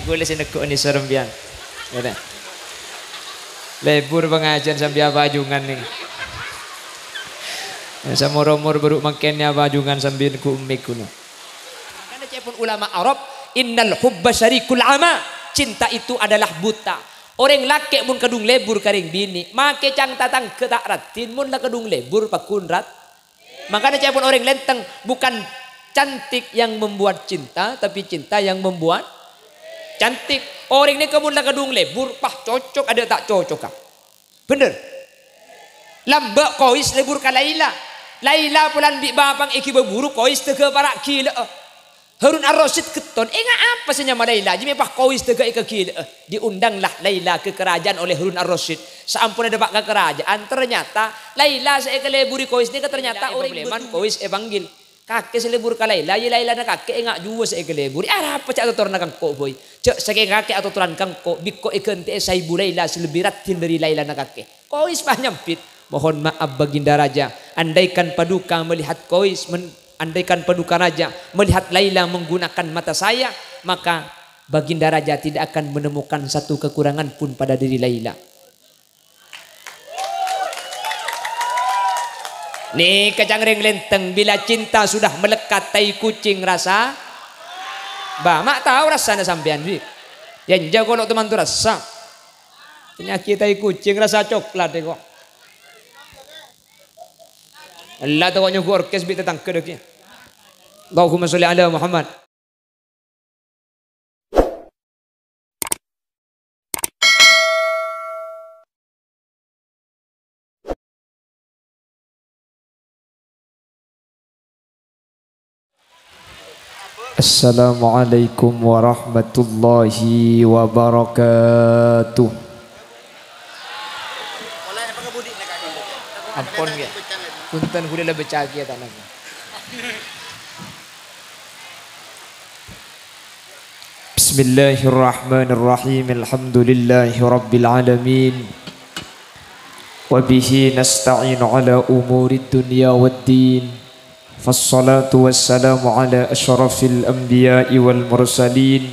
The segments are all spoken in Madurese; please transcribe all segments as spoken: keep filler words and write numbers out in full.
Ghulâ sè neggu' nèsor sampèyan. Ghâtè. Lebur pangajiân sampèyan apa ajungan nèng. Samor-omor bâru' mangkèn nèka apa ajungan sampèyan neggu' emmè ghulâ. Makana ca'èpon ulama Arab, "Innal hubba syarikul ama." Cinta itu adalah buta. Orèng lakè' mon kadhung lebur ka rèng binè', makè cang-tatangghâ ta' raddhin, mon la kadhung lebur pagghun rad-, Makana ca'èpon orèng lèntèng, bukan cantik yang membuat cinta, tapi cinta yang membuat cantik. Orèng nèka mon la kadhung lebur, pas cocok adâ' ta' cocoka. Bhender. Lambâ' Kois lebur ka Laila. Laila polana bi' bapa'na èghibâ buru, Kois dâgâ para' ghilâ'â. Harun Ar-Rasyid ghetton, "Enga' apa sè nyama Laila? Jiyâ mè' pas Kois dâgâ èkaghilâ'â." Diundanglah Laila ke kerajaan oleh Harun Ar-Rasyid. Saamponna dâpa' ka kerajaan, ternyata Laila sè èkaleburi Kois nèka ternyata orèng Kois èpanggil. Kakè sè lebur ka Laila, yâ Lailana kakè enga' juwa sè èkaleburi. "Arapa jâ' atotoranna ka engko', Boy? Jâ' sakèng kakè atotoran ka engko', bi' engko' èghântè'è saèbu Laila sè lebbi raddhin dâri Lailana kakè." Kois pas nyambit, "Mohon maaf, Baginda Raja, andaikan Paduka melihat Kois men-, andaikan Paduka Raja melihat Laila menggunakan mata saya, maka Baginda Raja tidak akan menemukan satu kekurangan pun pada diri Laila." Nèka ca'na rèng lèntèng, bila cinta sudah melekat, tai kucing rasa. Bâ, ma' tao rassana sampèyan, Wi? Yâ, enjâ' kolo' teman tu rassa. Panyakèt tai kucing rasa coklat, kok. Ella to kok nyogok orkes bi' tatangghâ dâggi'. Allahumma sholli ala Muhammad. Assalamualaikum warahmatullahi wabarakatuh. Ampon, ghi. Punten, ghulâ la bâca'aghi, ya, ta' napa. Bismillahirrahmanirrahim. Alhamdulillahirabbil alamin. Wa bihi nasta'inu ala umurid dunya waddin. Fassalatu wassalamu ala asyrafil anbiya'i wal mursalin.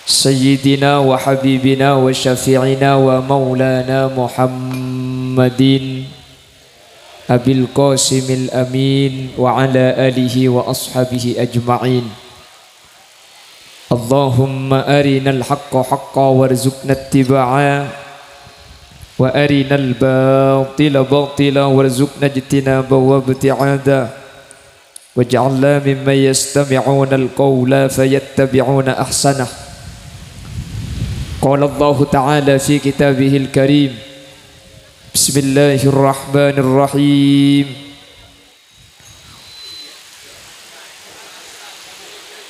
Sayyidina wa habibina wa syafi'ina wa maulana Muhammadin. Abil Qasimil Amin wa ala alihi wa ashabihi ajma'in. Allahumma arinal haqqa haqqa warzuqna ittiba'a, wa arinal batila batila warzuqna ijtinaba wa ibti'ada. Waj'alna mimman yastami'unal qawla fayattabi'una ahsanah. Qala Allahu ta'ala fi kitabihil karim, Bismillahirrahmanirrahim.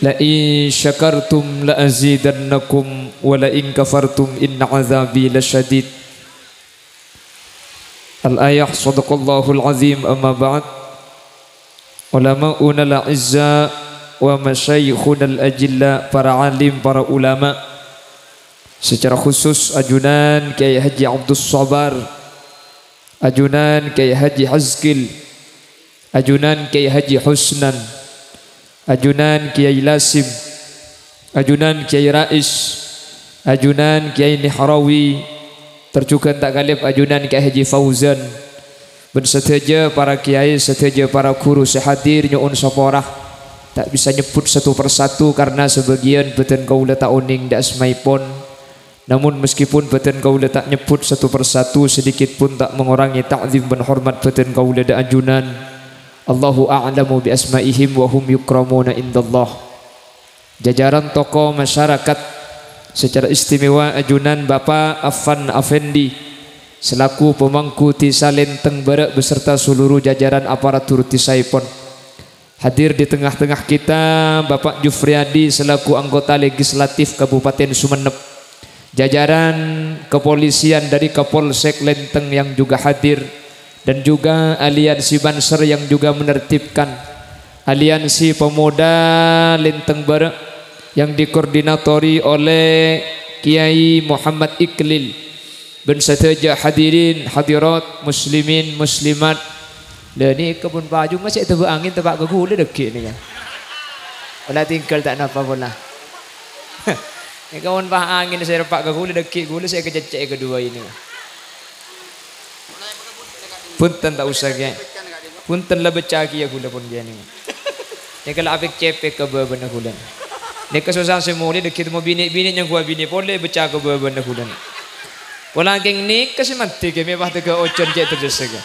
La in syakartum la azidannakum, wa la in kafartum inna azabi lasyadid. Al-ayah, sadaqallahul azim, amma ba'd. Ulama'unal a'izza wa masyayikhunal ajilla, para alim, para ulama. Secara khusus, ajunan Kiai Haji Abdus Sabar, ajunan Kiai Haji Hazkil, ajunan Kiai Haji Husnan, ajunan Kiai Lasim, ajunan Kiai Rais, ajunan Kiai Nihrawi, tor jhughân ta' kalèp ajunan Kiai Haji Fauzan, bân sadhâjâ para kiai, sadhâjâ para ghuru sè hadir nyo'on sapora. Ta' bisa nyebbhut satu per satu karna sabâgiyân bâdân kaulâ ta' onèng dâ' asmaèpon. Namun, meskipun bâdân kaulâ ta' nyebbhut satu per satu, sedikit pun ta' mangorangè ta'zim bân hormat bâdân kaulâ dâ' ajunan. Allahu a'lamu bi asma'ihim wa hum yukramuna indallah. Jajaran tokoh masyarakat, secara istimewa ajunan Bapak Afan Afendi selaku pemangku Dhisa Lenteng Bârâ' beserta seluruh jajaran aparatur dhisaèpon. Hadir di tengah-tengah kita, Bapak Jufriyadi selaku anggota legislatif Kabupaten Sumenep. Jajaran kepolisian dari Kapolsek Lenteng yang juga hadir, dan juga aliansi Banser yang juga menertibkan, aliansi pemuda Lenteng Bârâ' yang dikoordinatori oleh Kiai Muhammad Iklil. Bân sadhâjâ hadirin hadirat, muslimin muslimat. Lha, nèka pon pajungnga sè ètebâ' angèn teppa' ka kaulâ dâgghi' nèka. Ola tinggal ta' napa pola. Nèka mon pas angèn sè èrpa' ka ghulâ, dhâggi' ghulâ sè èkacèccè'è kaduwâ ini. Bhunten, ta' osa, Kè. Bhunten la bâca kèya ghulâ pon kèya nèka. Nèka la apèk-cèpèk ka bâbâna ghulâ. Nèka sossa sè molè dhâggi' temmo binè'-binè' nyangghua binè' polè bâca ka bâbâna ghulâ. Pola kèng nèka sè mandhi kèya mè' pas tèghâ' ojhân cè' terjessa kèya.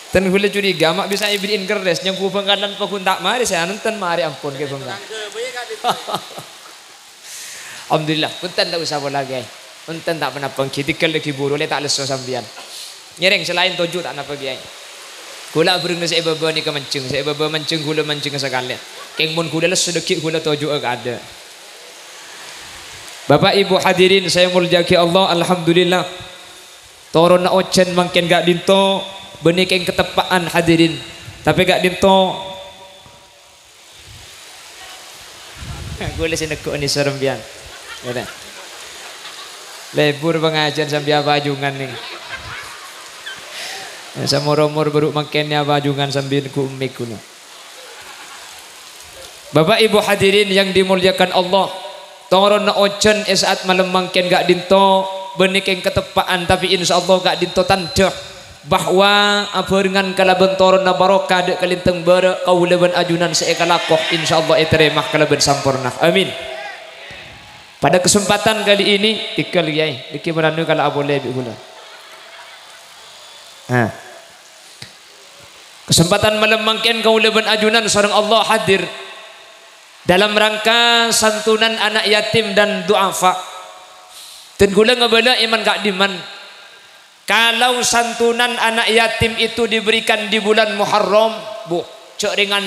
Ten ghulâ curiga, ma' bisa èberri'in kerrès, nyangghua Bhângkalan paggun ta' marè, sè anonton marè ampon kèya Bhângkalan. Alhamdulillah, bhunten ta' osa pola, Kèyaè. Bhunten ta' ponapa ènggi, tèghâl dhâggi' buru, lè ta' lesso sampèyan. Ngèrèng, sè laèn toju' ta' napa, Kèyaè. Ghulâ abhâreng sè è bâbâ nèka manjheng, sè è bâbâ manjheng, ghulâ manjhengnga sakalè. Kèng mon ghulâ lesso dhâggi' ghulâ toju'â kaadâ'. Bapak Ibu hadirin saya muliakan Allah, alhamdulillah. Toronna ojhân mangkèn ka'dinto bânnè kèng kateppa'an hadirin. Tapè ka'dinto Ghulâ sè neggu' nèser sampèyan. Ghâtè. Lebur pangajhiyân sambi apajungan nèng. Samor-omor buru mangkèn apajungan sambi neggu' mik ghulâ. Bapak Ibu hadirin yang dimuliakan Allah, toronna ojhân è sa'at malem mangkèn ka'dinto bânnè kèng kateppa'an, tapè insyaallah ka'dinto tandhâ bahwa abhârengan kalabân toronna barokah dâ' kalintèng bârâ' kaulâ bân ajunan sè èkalako, insyaallah ètarèma kalabân samporna. Amin. Pada kesempatan kali ini, tèghâl, Kèyaè, nèkè maranu kala apolè bi' ghulâ. Nah. Kesempatan malem mangkèn kaulâ bân ajunan sareng Allah hadir dalam rangka santunan anak yatim dan du'afa. Dan ghulâ ngabâlâ è man ka'dimman. Kalau santunan anak yatim itu diberikan di bulan Muharram, bu, jhâ' rèngan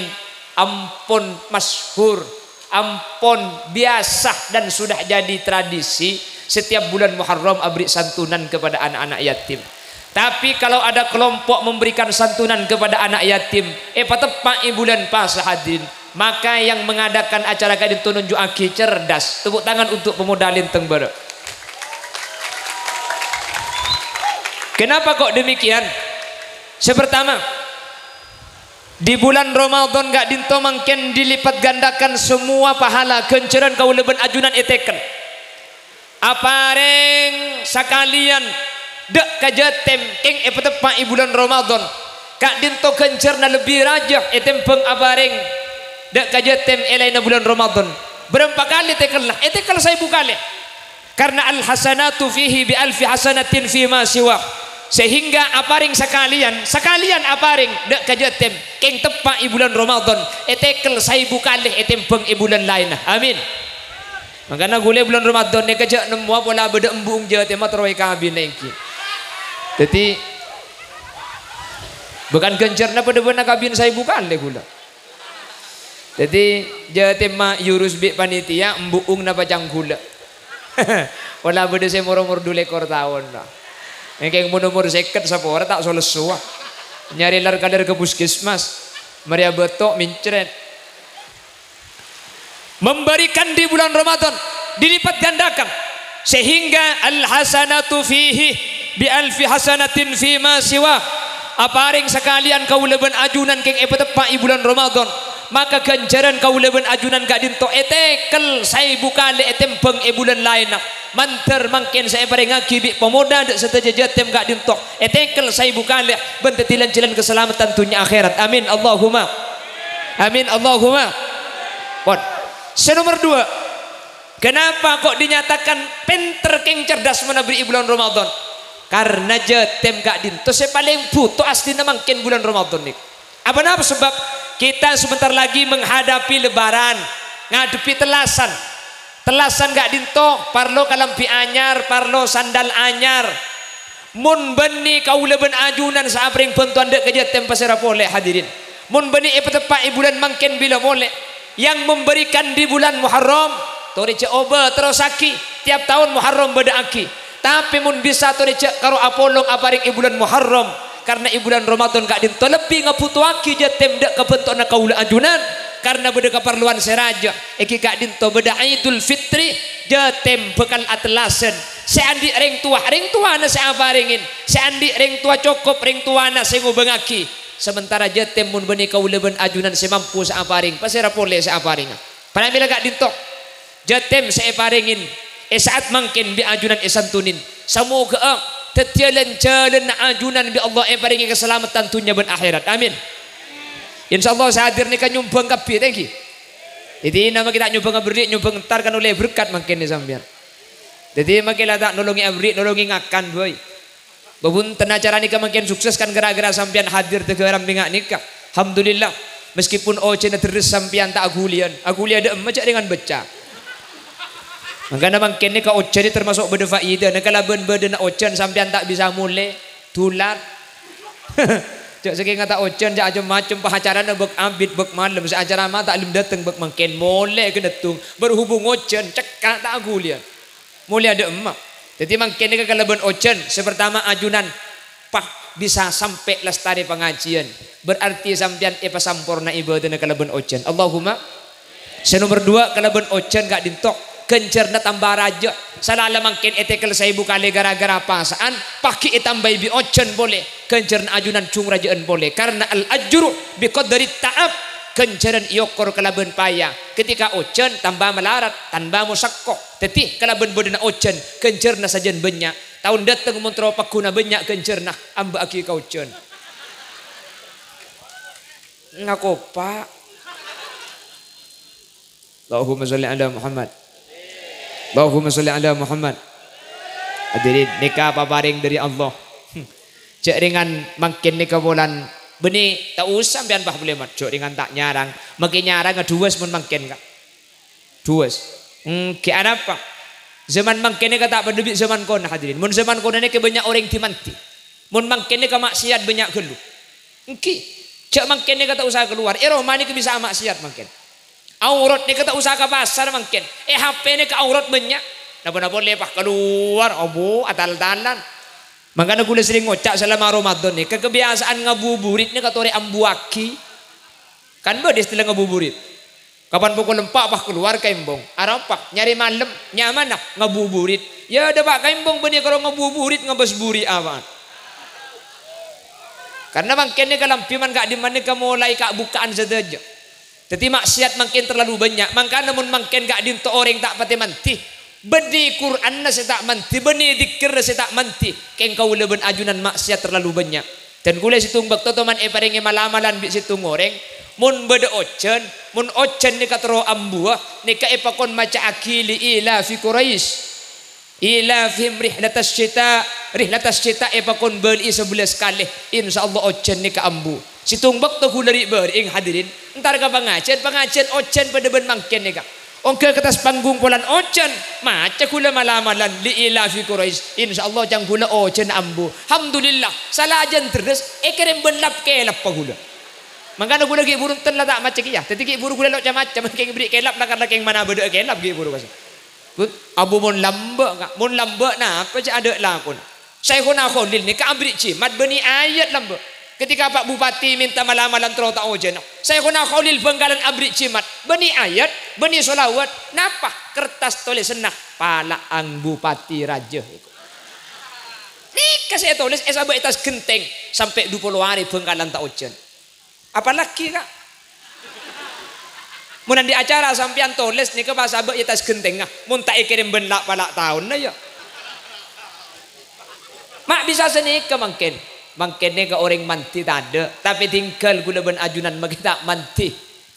ampon masyhur, ampon biasa dan sudah jadi tradisi, setiap bulan Muharram aberri' santunan kepada anak-anak yatim. Tapi kalau ada kelompok memberikan santunan kepada anak yatim, èpateppa'i bulan pasa hadirin, maka yang mengadakan acara ka'dinto nunju'aghi cerdas. Tepuk tangan untuk pemuda Linteng Bârâ'. Kenapa kok demikian? Sè pertama, di bulan Ramadan ka'dinto mangkèn dilipat gandakan semua pahala ghânjhârân kaulâ bân ajunan ètèkèl. Aparèng sakalèyan dâ' ka jhâtem kèng èpateppa'i bulan Ramadan. Ka'dinto ghânjhârna lebbi rajâ ètèmbhâng aparèng dâ' ka jhâtem è laènna bulan Ramadan. Bârâmpa kalè tèkèlla? Ètèkèl saèbu kalè. Karna al-hasanatu fihi bi alfi hasanatin fima siwa. Sehingga aparèng sakalèyan, sakalèyan aparèng dâ' ka jhâtem kèng teppa'i bulan Ramadan, ètèkèl saèbu kalè ètèmbhâng è bulan laènna. Amin. Mangkana ghulâ è bulan Ramadan nèka jhâ' nemmowa pola bâdâ embu'eng jhâtemma terro èkabinna ènggi. Dhâddhi, bhâkal ghânjhârna padâ bân akabin saèbu kalè ghulâ. Dhâddhi, jhâtemma èurus bi' panitia, embu'eng napa ca'na ghulâ. Pola bâdâ sè mor-omor du lèkor taon, no. Èngkèng mon omor sèket sapora ta' so-lessowa. Nyarè lar-kalèr ka puskesmas. Marè abâto' mèncrèt. Memberikan di bulan Ramadan dilipat gandakan, sehingga al-hasanatu fihi bi alfi hasanatin fima siwa. Aparèng sakalèyan kaulâ bân ajunan kèng èpateppa'i bulan Ramadan, maka ghânjhârân kaulâ bân ajunan ka'dinto ètèkèl saèbu kalè ètèmbhâng è bulan laènna. Mandhâr mangkèn sè èparèngaghi bi' pemuda dâ' sadhâjâ jhâtem ka'dinto ètèkèl saèbu kalè bân dhâddhi lan-jhâlân kasalameddhân dhunnya akhèrat. Amin, Allahumma. Amin, Allahumma. Pon. Sè nomer dua, kenapa kok dinyatakan pènter kèng cerdas manabi è bulan Ramadan? Karna jhâtem ka'dinto sè palèng bhuto asdina mangkèn bulan Ramadan nèka. Apa napa sebab? Kita sebentar lagi menghadapi Lebaran, ngadhebbhi tellasan. Tellasan ka'dinto parlo kalambhi anyar, parlo sandal anyar. Mon bânnè kaulâ bân ajunan sè aparèng bhântowan dâ' ka jhâtem pasèra polè, hadirin? Mon bânnè èpateppa'i bulân mangkèn bilâ polè? Yang memberikan di bulan Muharram, torè jhâ' obâ, terrossaghi, tiap taon Muharram bâdâ'aghi. Tapè mon bisa torè jhâ' karo apolong aparèng è bulân Muharram, karna è bulân Ramadan ka'dinto lebbi ngabhutoaghi jhâtem dâ' kabhântowanna kaulâ ajunan, karna bâdâ kaparlowan sè rajâ. Èngghi ka'dinto bâdâ Idul Fitri, jhâtem bhâkal atellasân. Sè andi' rèng towa, rèng towana sè aparèngè. Sè andi' rèng towa cokop, rèng towana sè ngobângaghi. Samentara jhâtem mon bânnè kaulâ bân ajunan sè mampu sè aparèng, pasèra polè sè aparènga? Pramèla ka'dinto. Jâtèm sè èparèngè è sa'at mangkèn bi' ajunan èsantunin. Samoghâ'â dhâddhiyâ lan-jhâlânna ajunan bi' Allah èparèngè kasalameddhân dhunnya bân akhèrat. Amin. Insyaallah sè hadir nèka nyombhâng kabbhi, ta' ènggi. Dhâddhi, nama kita nyombhâng aberri', nyombhâng entar kan ollè berkat mangkèn nè sampèyan. Dhâddhi, mangkèn la ta' nolongè aberri', nolongè ngakan, boy. Bhunten, acara nèka mangkèn sukses kan gara-gara sampèyan hadir tèghâ rammè nga' nèka. Alhamdulillah. Meskipun ojhânna ḍerres sampèyan ta' aghuliyân. Aghuliyâ ḍâ' emma jhâ' rèngan bâcca. Mangkana mangkèn nèka ojhân nè termasuk bâḍâ faidahna. Kalabân bâḍâna ojhân sampèyan ta' bisa molè, dulat. Jhâ' sakènga ta' ojhân, jhâ' macem-macem, pas acarana bâk abit, bâk malem. Sè acara ma' ta' lem ḍâteng bâk mangkèn, molè ghâneddhung. Berhubung ojhân, cekka' ta' aghuliyân. Molèya ḍâ' emma. Dhâddhi mangkèn nèka kalabân ojhân, sè partama ajunan, pas bisa sampè' lastarè pangajiyân. Berarti sampèyan èpasamporna ibâdâna kalabân ojhân. Allahumma. Sè nomer ḍuwâ', kalabân ojhân ka'ḍinto, ghânjhârânna tamba rajâ. Sala la mangkèn ètèkel saèbu kalè gara-gara pasa'an, pas ghi' ètambâi bi' ojhân polè. Ghânjhârânna ajunan jhung rajâ'ân polè. Karna al-ajru biqadrit ta'ab. Ghânjhârân èokor kalabân paya. Ketika ojhân, tamba malarat, tamba mosakko. Dhâddhi, kalabân bâḍâna ojhân, ghânjhârânna sajân bânnya'. Taon ḍâteng mon terro pagghuna bânnya' ghânjhârânna, ambâ'âghi ka ojhân. Ngakopa'. Allahumma shalli ala Muhammad. Allahumma shalli ala Muhammad. Hadirin, nèka paparèng ḍâri Allah. Jhâ' rèngan mangkèn nèka polana bânnè ta' osa sampèyan, Bah, bulâ mat. Jhâ' rèngan ta' nyarang. Mangkèn nyarang ḍuwâs mon mangkèn, Ka'. Ḍuwâs. Ènggi anapa? Zaman mangkèn nèka ta' paḍâ bi' zaman kona, hadirin. Mon zaman kona nèka bânnya' orèng di-mandi. Mon mangkèn nèka maksiat bânnya' ghâllu. Ènggi. Jhâ' mangkèn nèka ta' osa kalowar. È roma nèka bisa maksiat mangkèn. Aurat nèka ta' osa ka pasar mangkèn. È H P nèka aurat bânnya'. Napa-napa lè pas kalowar, abu, atal-talan. Mangkana ghulâ serrèng ngoca' salama Ramadan nèka, kabiyasaan ngabuburit nèka torè ambuwâghi. Kan bâḍâ istilah ngabuburit. Kapan pokol empa' pas kalowar ka embong. Arapa? Nyarè malem. Nyamana? Ngabuburit. Yâ, ḍâpa' ka embong bânnè karo ngabuburit ngabâs buri' apaan? Karna mangkèn nèka kalambhi man ka'ḍimma nèka molaè ka'-bukka'an sadhâjâ. Dhâddhi maksiat mangkèn terlalu bânnya'. Mangkana mon mangkèn ka'ḍinto orèng ta' patè mandi, bânnè Qur'anna sè ta' mandi, bânnè dzikkirra sè ta' mandi, kèng kaulâ bân ajunan maksiat terlalu bânnya'. Dân ghulâ sèttong bâkto toman èparèngè mal-amalan bi' sèttong orèng, mon bâḍâ ojhân, mon ojhân nèka terro ambuwâ, nèka èpakon maca'aghi Li ilafi Quraisy. Ilafihim rihlatas syita, rihlatas syita èpakon bâli'i sabellâs kalè, insyaallah ojhân nèka ambu. Sèttong bâkto ghulâ ri'-bâri'eng hadirin, entar ka pangajiyân, pangajiyân ojhân paḍâ bân mangkèn nèka. Ongghâ ka attas panggung polana ojhân, maca ghulâ mal-amalan Li ilafi Quraisy, insyaallah can ghulâ ojhân ambu. Alhamdulillah, salajân ḍerres èkèrèm bân lap-kèlap ka ghulâ. Mangkana ghulâ ghi' bhuru enten la ta' maca kèya. Dhâddhi ghi' bhuru ghulâ lo' ca-maca, mangkèn èberri' kèlap, la-, lakar lakèng mana bâḍâ'â kèlap ghi' bhuru, Mas. Bun, abu mon lambâ', Ka'. Mon lambâ', napa cè' aḍâ' lakona? Syaikhona Kholil nèka aberri' jimat bânnè ayat lambâ'. Ketika Pak Bupati mènta mal-amalan terro ta' ojhâna, Syaikhona Kholil Bhângkalan aberri' jimat, bânnè ayat, bânnè sholawat. Napa? Kertas tolèsanna, "Pala'ang Bupati Rajâ." Nèka sè ètolès èsabâ' è attas ghentèng, sampè' dupolo arè Bhângkalan ta' ojhân. Apalagi, Ka'? Mon anḍi' acara sampèyan tolès nèka pas abâ' è attas ghentèngnga. Mon ta' èkèrèm bân la'-pala' taonna, yâ. Ma' bisa sanèka mangkèn. Mangkèn nèka orèng mandhi taḍâ', tapè tinggal ghulâ bân ajunan maghi ta' mandhi.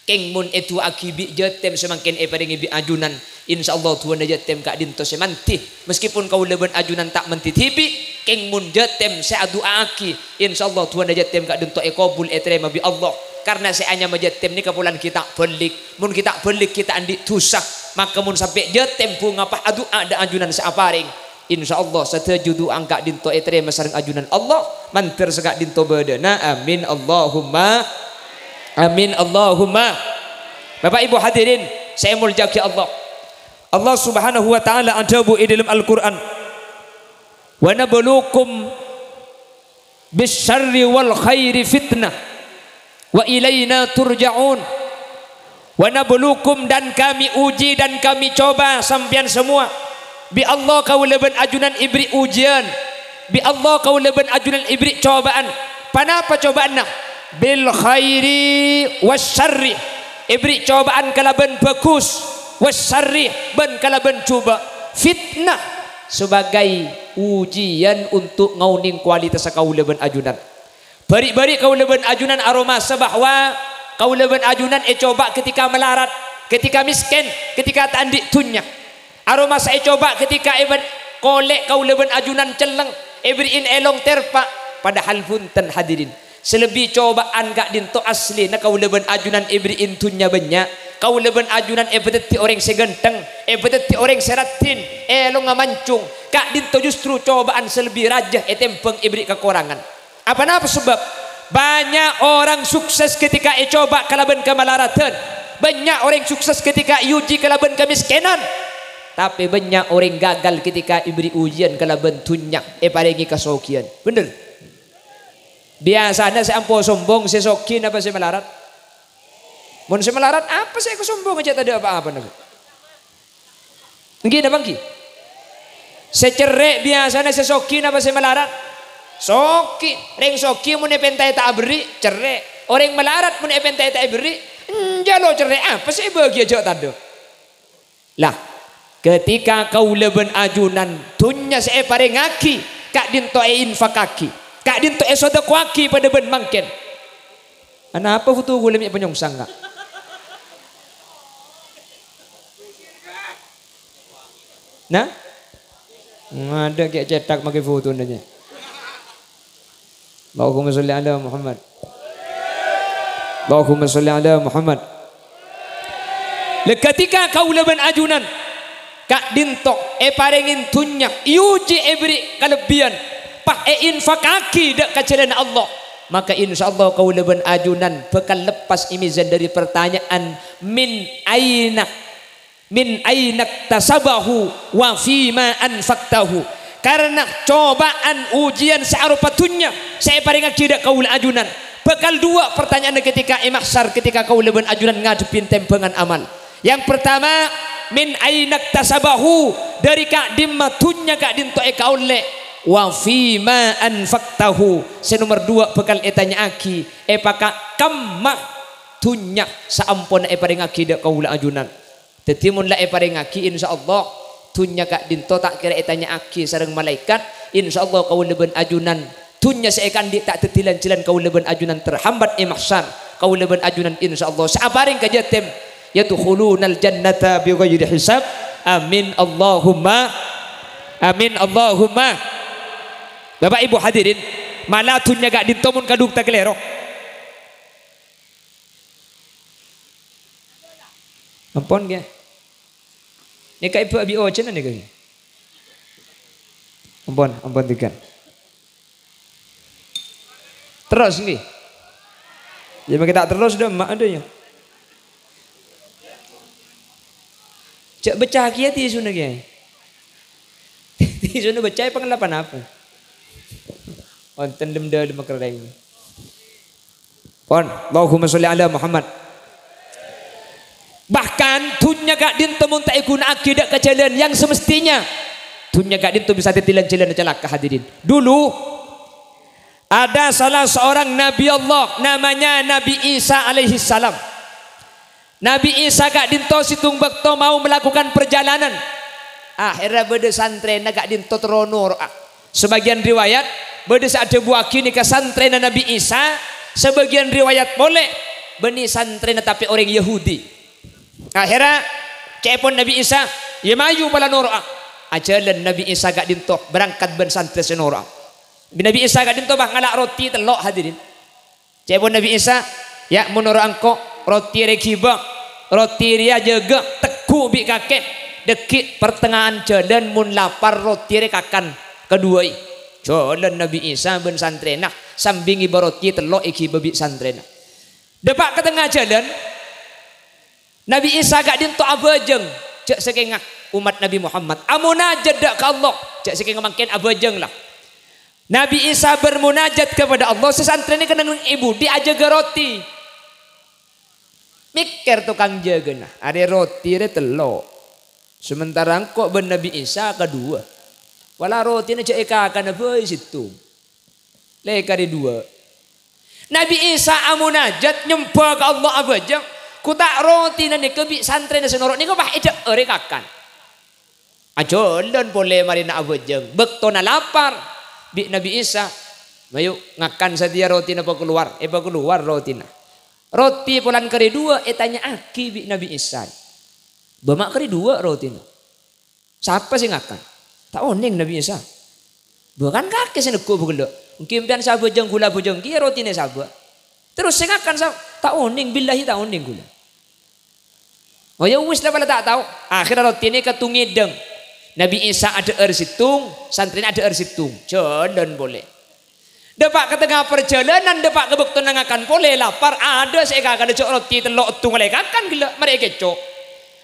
Kèng mon èdu'aaghi bi' jâtèm sè mangkèn èparèngè bi' ajunan, Insyaallah, du'âna jâtèm ka'ḍinto sè mandhi. Meskipun kaulâ bân ajunan ta' mandhi dhibi', kèng mon jâtèm sè adu'aaghi, insyaallah, du'âna jâtèm ka'ḍinto èkobul, ètarèma bi' Allah. Karna sè anyama jâtèm nèka polana ghi' ta' bâlik. Mon ghi' ta' bâlik, ghi' ta' anḍi' dhusa. Maka mon sampè' jâtèm bhunga pas adu'a ḍâ' ajunan sè aparèng, insyaallah, sadhâjâ du'â ka'ḍinto ètarèma sareng ajunan Allah, mandhâr saka'ḍinto bâḍâna. Amin, Allahumma amin, Allahumma. Bapak Ibu hadirin sè èmoljâ'aghi Allah. Allah Subhanahu wa Ta'ala adhâbu è ḍâlem Al-Qur'an, "Wa nabluukum bisyarri wal khairi fitnah, wa ilaina turja'un." "Wa nabluukum," dan Kami uji dan Kami coba sampèyan semua. Bi' Allah kaulâ bân ajunan èberri' ujiyân. Bi' Allah kaulâ bân ajunan èberri' cobâ'ân. Ponapa cobâ'ânna? "Bil khairi wasyarri." Èberri' cobâ'ân kalabân bhâghus. wasyarri, bân kalabân jhubâ' fitnah, sebagai ujian untuk ngaonèng kualitas kaulâ bân ajunan. Bâri'-bâri' kaulâ bân ajunan aromasa bahwa kaulâ bân ajunan ècobâ' ketika malarat, ketika miskin, ketika ta' andi' dhunnya. Aromasa ècobâ' ketika èbâ-, kolè' kaulâ bân ajunan celleng, èberri'in èlong terpa', padahal bhunten hadirin. Sè lebbi cobâ'ân ka'dinto aslina kaulâ bân ajunan èberri'in dhunnya bânnya', kaulâ bân ajunan èpadhâddhi orèng sè ghântheng, èpadhâddhi orèng sè raddhin, èlongnga mancung, ka'dinto justru cobâ'ân sè lebbi rajâ ètèmbhâng èberri' kakorangan. Apa napa sebab? Banyak orang sukses ketika ècobâ' kalabân kamalaradhân. Banyak orang sukses ketika èuji kalabân kamiskènan. Tapè banyak orang gagal ketika èberri' ujian kalabân dhunnya, èparèngè kasoghiyân. Bhender? Biyasana sè ampo sombong, sè soghi napa sè malarat? Mon sè malarat, apa sè èkasombonga, jhâ' tadâ' apa-apana. Èngghi napa èngghi? Sè cerrè' biyasana sè soghi napa sè malarat? Soghi. Rèng soghi mon èpèntaè ta' aberri', cerrè'. Orèng malarat mon èpèntaè ta' èberri', enjâ' lo cerrè'. Apa sè èbâgiyâ, jhâ' tadâ'? Lah, ketika kaulâ bân ajunan dhunnya sè èparèngaghi, ka'dinto èinfakaghi, ka'dinto èsodakoaghi padâ bân mangkèn. Anapa foto ghulâ mè' panyongsang, Ka'? Nah? Ngadâ' kè cètak makè fotona jâ. Allahumma sholli ala Muhammad. Allahumma sholli ala Muhammad. Lè, ketika kaulâ bân ajunan ka'dinto èparèngè dhunnya, èuji èberri' kalebbiyân, pas èinfakaghi dâ' ka jhâlânna Allah, maka insyaallah kaulâ bân ajunan bhâkal leppas è mizan dâri partanya'an, "Min aina?" "Min ainaktasabahu wa fima anfaqtahu?" Karena cobâ'ân ujian sè aropa dhunnya sè èparèngaghi dâ' kaulâ ajunan, bhâkal duwâ' partanya'anna ketika è mahsyar, ketika kaulâ bân ajunan ngadhebbhi tèmbhângan amal. Yang pertama, "Min ainaktasabahu?" Dâri ka'dimma dhunnya ka'dinto èkaollè? "Wa fima anfaqtahu?" Sè nomer duwâ' bhâkal ètanya'aghi, èpaka-, kemma dhunnya saamponna èparèngaghi dâ' kaulâ ajunan. Dhâddhi, mon la èparèngaghi, insyaallah, dhunnya ka'dinto ta' kèra ètanya'aghi sareng malaèkat. Insyaallah, kaulâ bân ajunan, dhunnya sè èkaandi' ta' dhâddhi lan-jhâlân kaulâ bân ajunan terhambat è mahsyar. Kaulâ bân ajunan, insyaallah, sè aparèng ka yatim, "Yadkhulunal jannata bighairi hisab." Amin, Allahumma amin, Allahumma. Bapak Ibu hadirin, mala dhunnya ka'dinto mon kadhung takalèro. Ampon, ghi. Nèka èbâ' abi' ojhân nèka, ghi. Ampon, ampon, tiga. Terros, ghi. Ya, mangkè ta' terros, dâ' emma' adâ, ya. Jhâ' bâcca kèya tisuna, ghi. Tisuna bâcca èpangella ponapa? Wonten lem-dâlem kerrèng. Pon, Allahumma sholli ala Muhammad. Bahkan, dhunnya ka'dinto mon ta' èghuna'aghi dâ' ka jhâlân yang semestinya, dhunnya ka'dinto bisa dhâddhi lan-jhâlânna calaka, hadirin. Dulu, ada salah seorang Nabi Allah, namanya Nabi Isa alaihissalam. Nabi Isa ka'dinto sèttong bâkto mau melakukan perjalanan. Akhèrra bâdâ santrèna ka'dinto terro noro'a. Sabâgiyân riwayat, bâdâ sè adhâbuwâghi nèka santrèna Nabi Isa, sabâgiyân riwayat polè, bânnè santrèna tapè orèng Yahudi. Akhèrra, ca'èpon Nabi Isa, "Iyâ, mayu pola noro'a." Ajhâlân Nabi Isa ka'dinto, berangkat bân santrè sè noro'a. Nabi Isa ka'dinto, bâh, ngala' roti tello', hadirin. Ca'èpon Nabi Isa, "Yâ, mon noro' engko', roti rèya ghibâ, roti rèya jâgâ, tegghu' bi' kakè, dâggi' partengnga'an jhâlân mon lapar roti rèya kakan kaduwâi." Jhâlân Nabi Isa bân santrèna, sambi ngibâ roti tello' èghibâ bi' santrèna. Dâpa' ka tengnga jhâlân, Nabi Isa ka'dinto abhâjâng, jhâ' sakènga ommat Nabi Muhammad. Amonajat dâ' ka Allah, jhâ' sakènga mangkèn abhâjâng, la. Nabi Isa bermunajat kepada Allah, sè santrèna kennengngen è budi ajâgâ roti. Mèkkèr tokang jâgâna, "Arèya roti rèya tello'. Sementara engko' bân Nabi Isa kaduwâ. Pola rotina jhâ' èkakana bhâi sèttong. Lèkar è duwâ'." Nabi Isa amonajat, nyembhâ ka Allah abhâjâng. Gu ta' rotina nèka bi' santrèna sè noro' nèka pas èdhâ'âr èkakan. Ajhâlân polè marèna abhâjâng. Bâktona lapar, bi' Nabbhi Isa, "Mayu, ngakan satèya rotina pakalowar." Èpakalowar rotina. Roti polana karè duwâ' ètanya'aghi bi' Nabbhi Isa. "Bâ' ma' karè duwâ' rotina? Sapa sè ngakan?" "Ta' onèng, Nabbhi Isa." "Bâ' kan kakè sè neggu' bâ ghellâ'. Ènggi sampèyan sè abhâjâng ghulâ abhâjâng kèya rotina sabâ'. Terros sè ngakan sapa?" "Ta' onèng, billahi ta' onèng ghulâ." "Oh, ya wis la, pala ta' tao." Akhèrra roti nèka tong ngèdhâng. Nabbhi Isa adhâ'âr sèttong, santrèna adhâ'âr sèttong. Jhâlân polè. Dâpa' ka tengnga parjhâlânan, dâpa' ka bâktona ngakan polè, lapar, adâ' sè èkakan, jhâ' roti tello' èttongalè èkakan ghellâ', marè èkèco'.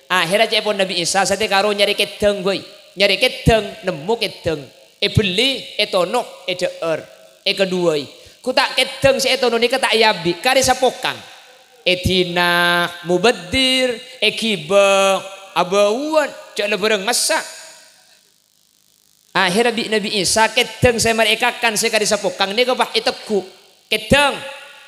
Akhèrra ca'èpon Nabbhi Isa, satèya karo nyarè kèdhâng bhâi. Nyarè kèdhâng, nemmo kèdhâng. Èbellè, ètono', èdhâ'âr, èkaduwâi. Gu ta' kèdhâng sè ètono' nèka ta' èabi', karè sapokang. Èdina, mubazir, èghibâ, abâuwân, jhâ' la bhârâng massa'. Akhèrra bi' Nabbhi Isa, kèdhâng sè marè èkakan sè karè sapokang nèka pas ètegghu'. "Kèdhâng,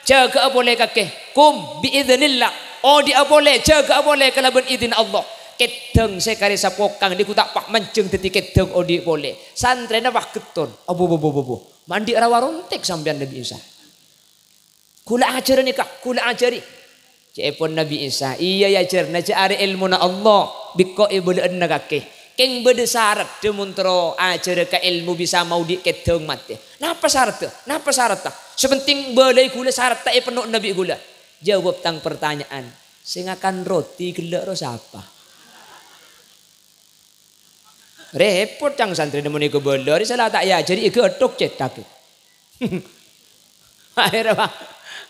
jâgâ'â polè kakè. Qum bi idznillah. Odi'â polè, jâgâ'â polè kalabân idinna Allah." Kèdhâng sè karè sapokang nèko ta' pas manjheng dhâddhi kèdhâng odi' polè. Santrèna pas ghetton. "Abu, bu, bu, bu, bu. Ma' andi' rawa rontek sampèyan, Nabbhi Isa?" "Ghulâ ajhârâ nèka, ghulâ ajhâri." Ca'èpon Nabbhi Isa, "Iyâ, yâ, jhârna jhâ' arè èlmona Allah, bi' engko' èbâlâ'âna kakè. Kèng bâdâ saradda mon terro ajhârâ ka èlmo bisa maodi' kèdhâng matè." "Napa saradda? Napa saradda?" "Sè pentèng bâlâi ghulâ saradda èpenno'ana bi' ghulâ." "Jâwâb tang partanya'an, sè ngakan roti ghellâ' rowa sapa?" Rèpot ca'na santrèna mon èkabâlâ, arè sala ta' èajhâri èghâthok cèthak. Akhèrra, Pak.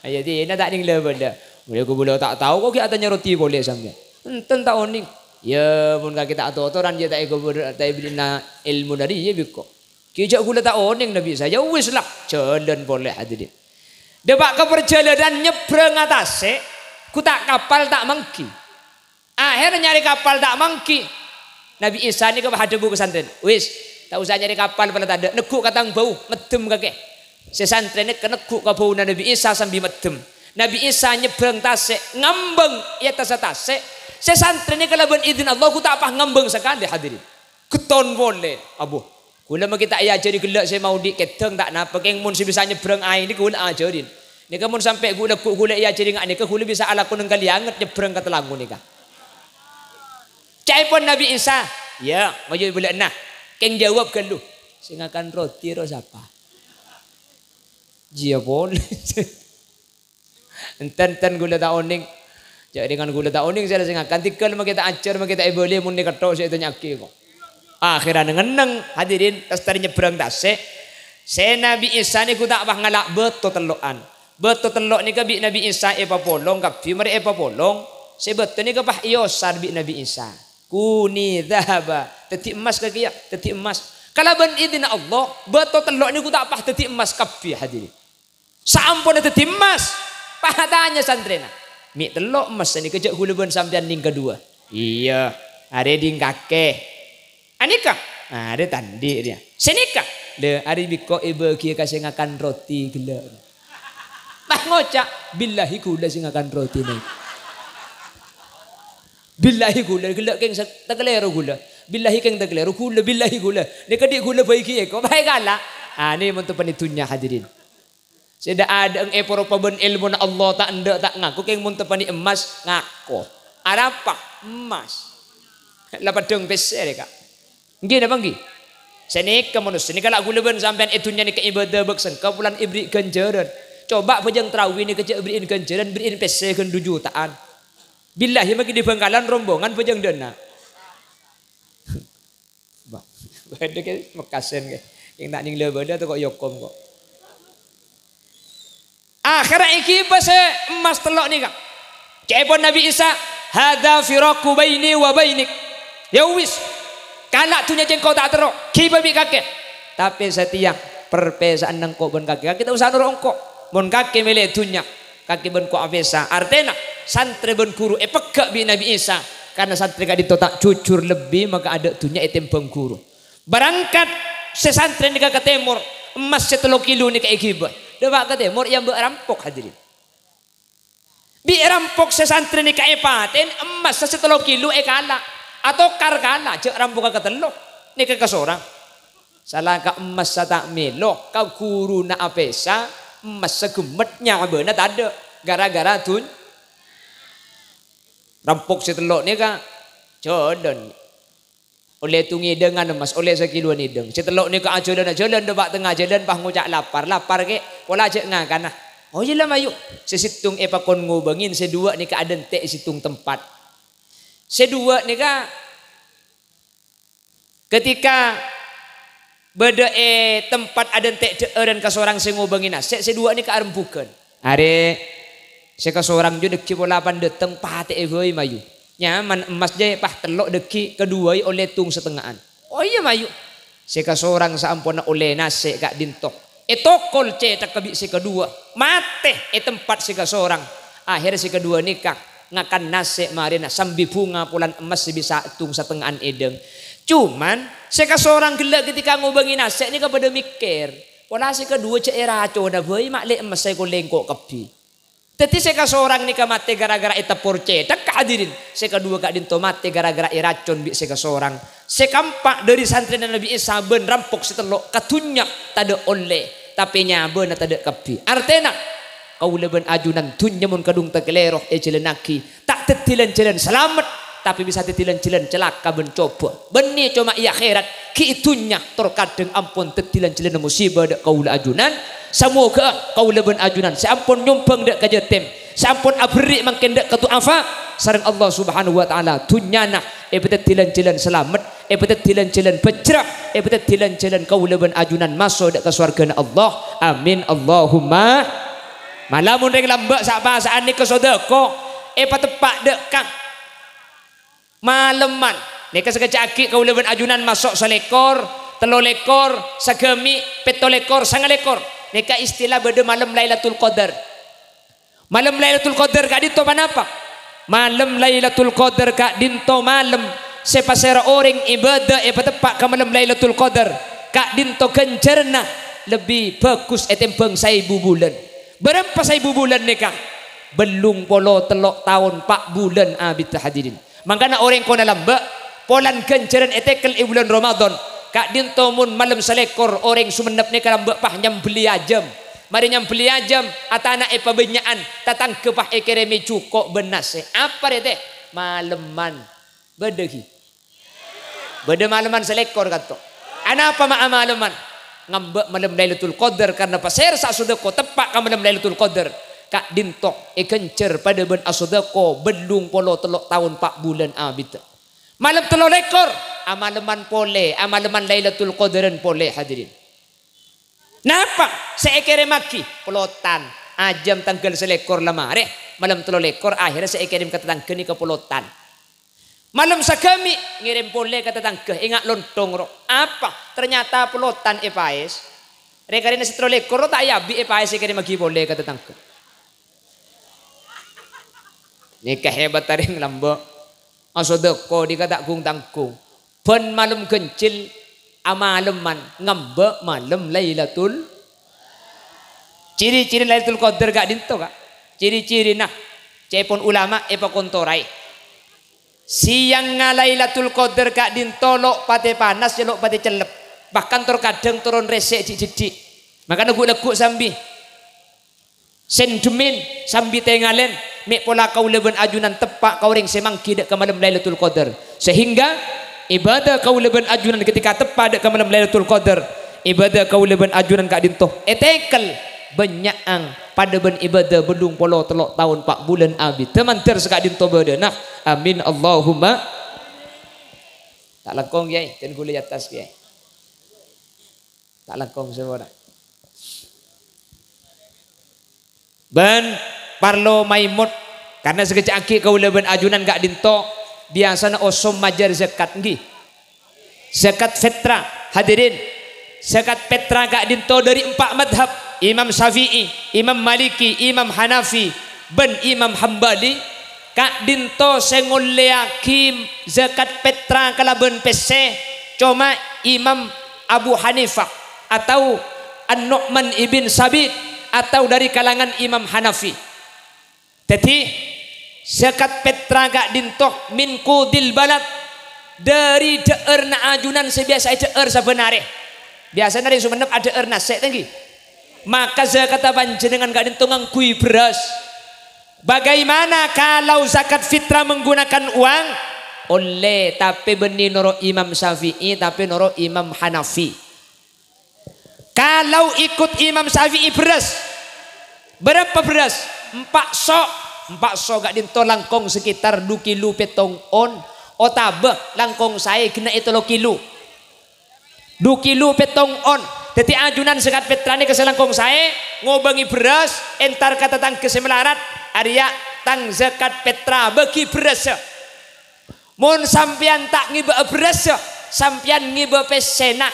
Ayo, dina ta' nèng la-bâlâ. Mon èkabâlâ ta' tao, kok ghi' atanya roti polè sampèyan. Enten ta' onèng. Yâ, mon kakè ta' atotoran, yâ ta' èkabâlâ, ta' èberri'na èlmo dhâri, yâ, bi' engko'. Ghi' jhâ' ghulâ ta' onèng, Nabbhi Isa. Yâ wis, la, jhâlân polè, hadirin. Dâpa' ka parjhâlânan nyebrângnga tasè', gu ta' kapal ta' mangghi. Akhèrra nyarè kapal ta' mangghi. Nabbhi Isa nèka pas adhâbu ka santrèna, "Wis, ta' osa nyarè kapal pala tadâ', neggu' ka tang bâu, meddhem kakè." Sè santrè nèka neggu' ka bâuna Nabbhi Isa sambi meddhem. Nabbhi Isa nyebrâng tasè', ngambâng è attassa tasè'. Sè santrè nèka kalabân idin Allah, gu ta' pas ngambâng sakalè, hadirin. Ghetton polè, abu. Ghulâ maghi ta' èajhâri ghellâ' sè maodi' kèdhâng ta' napa, kèng mon sè bisa nyebrâng aèng nèka ghulâ ajhârin. Nèka mon sampè' ghu-, lagghu' ghulâ èajhâri nga' nèka, ghulâ bisa alako neng Kali Anget nyebrâng ka Tellango nèka. Ca'èpon Nabbhi Isa, "Yâ, ngoyu èbâlâ'âna. Kèng jâwâb ghâllu. Sè ngakan roti rowa sapa?" Jiyâ polè. Enten, enten, ghulâ ta' onèng. Jhâ' rèng ghulâ ta' onèng, sè la sè ngakan tèghâl maghi ta' ajhâr, maghi ta' èbâli, mon nèka tho' sè ètanya'aghi, kok. Akhèrra neng-enneng, hadirin, lastarè nyebrâng tasè'. Sè Nabbhi Isa nèko ta' pas ngala' bâto tello'an. Bâto tello' nèka bi' Nabbhi Isa èpapolong kabbhi, marè èpapolong. Sè bâto nèka pas èosar bi' Nabbhi Isa. "Kuni dzahaba." Dhâddhi emmas kakè, yâ, dhâddhi emmas. Kalabân idinna Allah, bâto tello' nèko ta' pas dhâddhi emmas kabbhi, hadirin. Saamponna dhâddhi emmas, pas atanya santrèna, "Mè' tello' emmas sanèka jhâ' ghulâ bân sampèyan nèng kaduwâ?" "Iyâ, arè ding kakè." "Anèka?" "Arè ta' andi' rèya." "Sanèka?" "Lè, arè bi' engko' èbâghiyâ ka sè ngakan roti ghellâ'." Pas ngoca', "Billahi ghulâ sè ngakan roti nèka. Billahi ghulâ, ghellâ' kèng sè-, takalèro ghulâ. Billahi kèng takalèro ghulâ, billahi ghulâ. Nèka dhi' ghulâ bhâi ghi' èko, bhâi kala." Anè mon teppa'na dhunnya, hadirin. Sè dâ'-adâ'eng èporopa bân èlmona Allah ta' endâ' ta' ngako, kèng mon teppa'na emmas ngako. Arapa? Emmas. La peddhâng pèssè rèka. Ènggi napa ènggi? Sanèka manossa nèka la ghulâ bân sampèyan è dhunnya nèka ibâdâ bâk sengka polana èberri' ghânjhârân. Coba bhâjâng tarawih nèka jhâ' èberri'in ghânjhârân, berri'in pèssè ghân du juta'an. Billahi maghi dhi Bhângkalan rombongan bhâjâng dâna. Bâ-, bâdâ kè Mekkasân kè. Kèng ta' nèng la-bâlâ toko' è okom kok. Akhèrra èghibâ sè emmas tello' nèka. Ca'èpon Nabbhi Isa, "Hadza firaqu baini wa bainik." Yâ wis, kala' dhunnya jhâ' engko' ta' terro, ghibâ bi' kakè. Tapè satèya, perpèsa'anna engko' bân kakè. Kakè ta' osa noro' engko'. Mon kakè mèlè dhunnya, kakè bân ko' apèsa. Artèna, santrè bân ghuru èpegghâ' bi' Nabbhi Isa. Karna santrè ka'dinto ta' jujur lebbi maka adâ' dhunnya ètèmbhâng ghuru. Berangkat sè santrè nèka ka tèmor, emmas sè tello kilo nèka èghibâ. Dâpa' ka tèmor, èyambâ' rampok, hadirin. Bi' rampok sè santrè nèka èpatèn, emmassa sè tello kilo èkala', atokar kala', jhâ' rampoka katello, nèka kasorang. Sala ka emmassa ta' mèlo, ka ghuruna apèsa, emmassa ghemmet nyabâna tadâ', gara-gara dun-, rampok sè tello' nèka, jhâlân. Ollè ètong èdângan, Mas, ollè sakilowan èdâng. Sè tello' nèka ajhâlân-ajhâlân, dâpa' tengnga jhâlân, pas ngoca' lapar. Lapar, kè, pola jhâ' ngakana. Oh, iyâ la, mayu. Sè sèttong èpakon ngobângin, sè duwâ' nèka adhânte' è sèttong tempat. Sè duwâ' nèka ketika bâdâ è tempat adhânte' dhâ'ârân kasorang sè ngobângè nasè', sè duwâ' nèka arembhughân. Arè, sè kasorang jâ' dhâggi' pola pan dâteng, patè'è bhâi mayu. Nyaman emmas jâ' pas tello' dhâggi' kaduwâi ollè tong satengnga'an. Oh iyâ, mayu. Sè kasorang saamponna ollè nasè' ka'dinto. Ètokol cèthagghâ bi' sè kaduwâ. Matè è tempat sè kasorang. Akhèr sè kaduwâ nèka ngakan nasè' marèna sambi bhunga polana emmas sè bisa tong satengnga'an èdâng. Cuman, sè kasorang ghellâ' ketika ngobângè nasè' nèka padâ mèkkèr. Pola sè kaduwâ jâ' èracona bhâi ma' lè' emmas sè ko-lengko kabbhi. Dhâddhi sè kasorang nèka matè gara-gara èteppor cèthagghâ, hadirin. Sè kaduwâ ka'dinto matè gara-gara èracon bi' sè kasorang. Sè kaempa' dhâri santrèna Nabbhi Isa bân rampok sè tello' ka dhunnya tadâ' ollè, tapè nyabâna tadâ' kabbhi. Artèna, kaulâ bân ajunan dhunnya mon kadhung takalèro èjhâlânnaghi, ta' dhâddhi lan-jhâlân salamet, tapè bisa dhâddhi lan-jhâlân calaka bân cobâ. Bânnè coma è akhèrat, ghi' è dhunnya tor kadhâng ampon dhâddhi lan-jhâlânna musibâ dâ' kaulâ ajunan. Samoghâ kaulâ bân ajunan sè ampon nyombâng dâ' ka jâtèm, sè ampon aberri' mangkèn dâ' ka du'afa, sareng Allah Subhanahu wa Ta'ala, dhunnyana èpadhâddhi lan-jhâlân salamet, èpadhâddhi lan-jhâlân bhâjjhrâ, èpadhâddhi lan-jhâlân kaulâ bân ajunan maso' dâ' ka sowarghâna Allah. Amin, Allahumma. Mala mon rèng lambâ' sa'-pasa'an nèka sodâko èpateppa' dâ' ka malemman. Nèka sakejjhâ' aghi' kaulâ bân ajunan maso' salèkor, tello lèkor, sagâmi', pètto lèkor, sanga lèkor. Nèka istilah bâdâ malem Lailatul Qadar. Malem Lailatul Qadar ka'dinto ponapa? Malem Lailatul Qadar ka'dinto malem sè pasèra orèng ibâdâ èpateppa' ka malem Lailatul Qadar, ka'dinto ghânjhârânna lebbi bhâghus ètèmbhâng saèbu bulân. Bârâmpa saèbu bulân nèka? Bâllung polo tello' taon pa' bulân abiddhâ, hadirin. Mangkana orèng kona lambâ', polana ghânjhârân ètèkèl è bulân Ramadan, ka'dinto mon malem salèkor orèng Songennep nèka lambâ' pas nyambelli ajâm. Marè nyambelli ajâm, atana' èpabânnya'an, tatangghâ pas èkèrèmè jhuko' bân nasè'. Apa rèya tè? Malemman. Bâdâ ghi? Bâdâ malemman salèkor kanto. Anapa ma' amalemman? Ngambâ' malem Lailatul Qadar, karna pasèra sè asodâko teppa' ka malem Lailatul Qadar, ka'dinto èghânjhâr padâ bân asodâko bâllung polo tello' taon pa' bulân abiddhâ. Malem tello lèkor, amalemman polè, amalemman Lailatul Qadaran polè, hadirin. Napa sè èkèrèmmaghi? Polotan. Ajâm tangghâl salèkor la marè, malem tello lèkor, akhèrra sè èkèrèm ka tatangghâ nèka polotan. Malem sagâmi' ngèrèm polè ka tatangghâ, enga' lonthong, ro. Apa? Ternyata polotan èpaès. Rè-karèna sè tello lèkor ro ta' èabi' èpaès èkèrèmmaghi polè ka tatangghâ. Nèka hebat arèng lambâ'. Asodâko nèka ta' gung-tanggung. Bân malem ghânjhil amalemman ngambâ' malem Lailatul. Ciri-ciri Lailatul Qadar ka'dinto, Ka'. Ciri-cirina, ca'èpon ulama èpakontoraè. Sèyangnga Lailatul Qadar ka'dinto lo' patè panas, ya lo' patè cellep. Bahkan tor kadhâng toron rèsè' dhi'-dheddhi'. Mangkana ghu'-lagghu' sambi sèndhemin sambi tèngalèn, mè' pola kaulâ bân ajunan teppa' ka orèng sè mangghi dâ' ka malem Lailatul Qadar. Sehingga, ibâdâ kaulâ bân ajunan ketika teppa' dâ' ka malem Lailatul Qadar, ibâdâ kaulâ bân ajunan ka'dinto ètèkèl bânnya'an padâ bân ibâdâ bâllung polo tello' taon pa' bulân abiddhâ mandhâr saka'dinto bâdâna. Amin, Allahumma. Ta' langkong, Kèyaè, jhân ghulâ è attas, Kèyaè. Ta' langkong sè bâdâ. Bân parlo maèmot, karna sakejjhâ' aghi' kaulâ bân ajunan ka'dinto biyasana osom majâr zakat, èngghi. Zakat fitrah, hadirin. Zakat fitrah ka'dinto dâri empa' madhab, Imam Syafi'i, Imam Maliki, Imam Hanafi, bân Imam Hambali. Ka'dinto sè ngollèyaghi zakat fitrah kalabân pèssè, coma Imam Abu Hanifah atau An-Nu'man ibn Sabit atau dâri kalangan Imam Hanafi. Dhâddhi, zakat petra ka'dhinto min qudhil balad, dhâri dhâ'ârna ajunan sè biyasa èdhâ'âr sabbhân arè. Biyasana rèng Songennep adhâ'âr nasè', ta' ènggi? Maka zakatta panjhennengngan ka'dhinto ngangghuy bherrâs. Bagaimana kalau zakat fitrah menggunakan uang? Ollè, tapè bânnè noro' Imam Syafi'i, tapè noro' Imam Hanafi. Kalau ikut Imam Syafi'i bherrâs, bârâmpa bherrâs? Empa' so'. Empa' so' ka'dhinto langkong sekitar du kilo pèttong on, otabâ langkong saè ghenna' è tello kilo. Du kilo pèttong on. Dhâddhi ajunan zakat petra nèka sè langkong saè, ngobângè bherrâs, entar ka tatangghâ sè malarat, "Arèya tang zakat petra, bâgi bherrâssa." Mon sampèyan ta' ngèbâ'â bherrâssa, sampèyan ngèbâ pèssèna.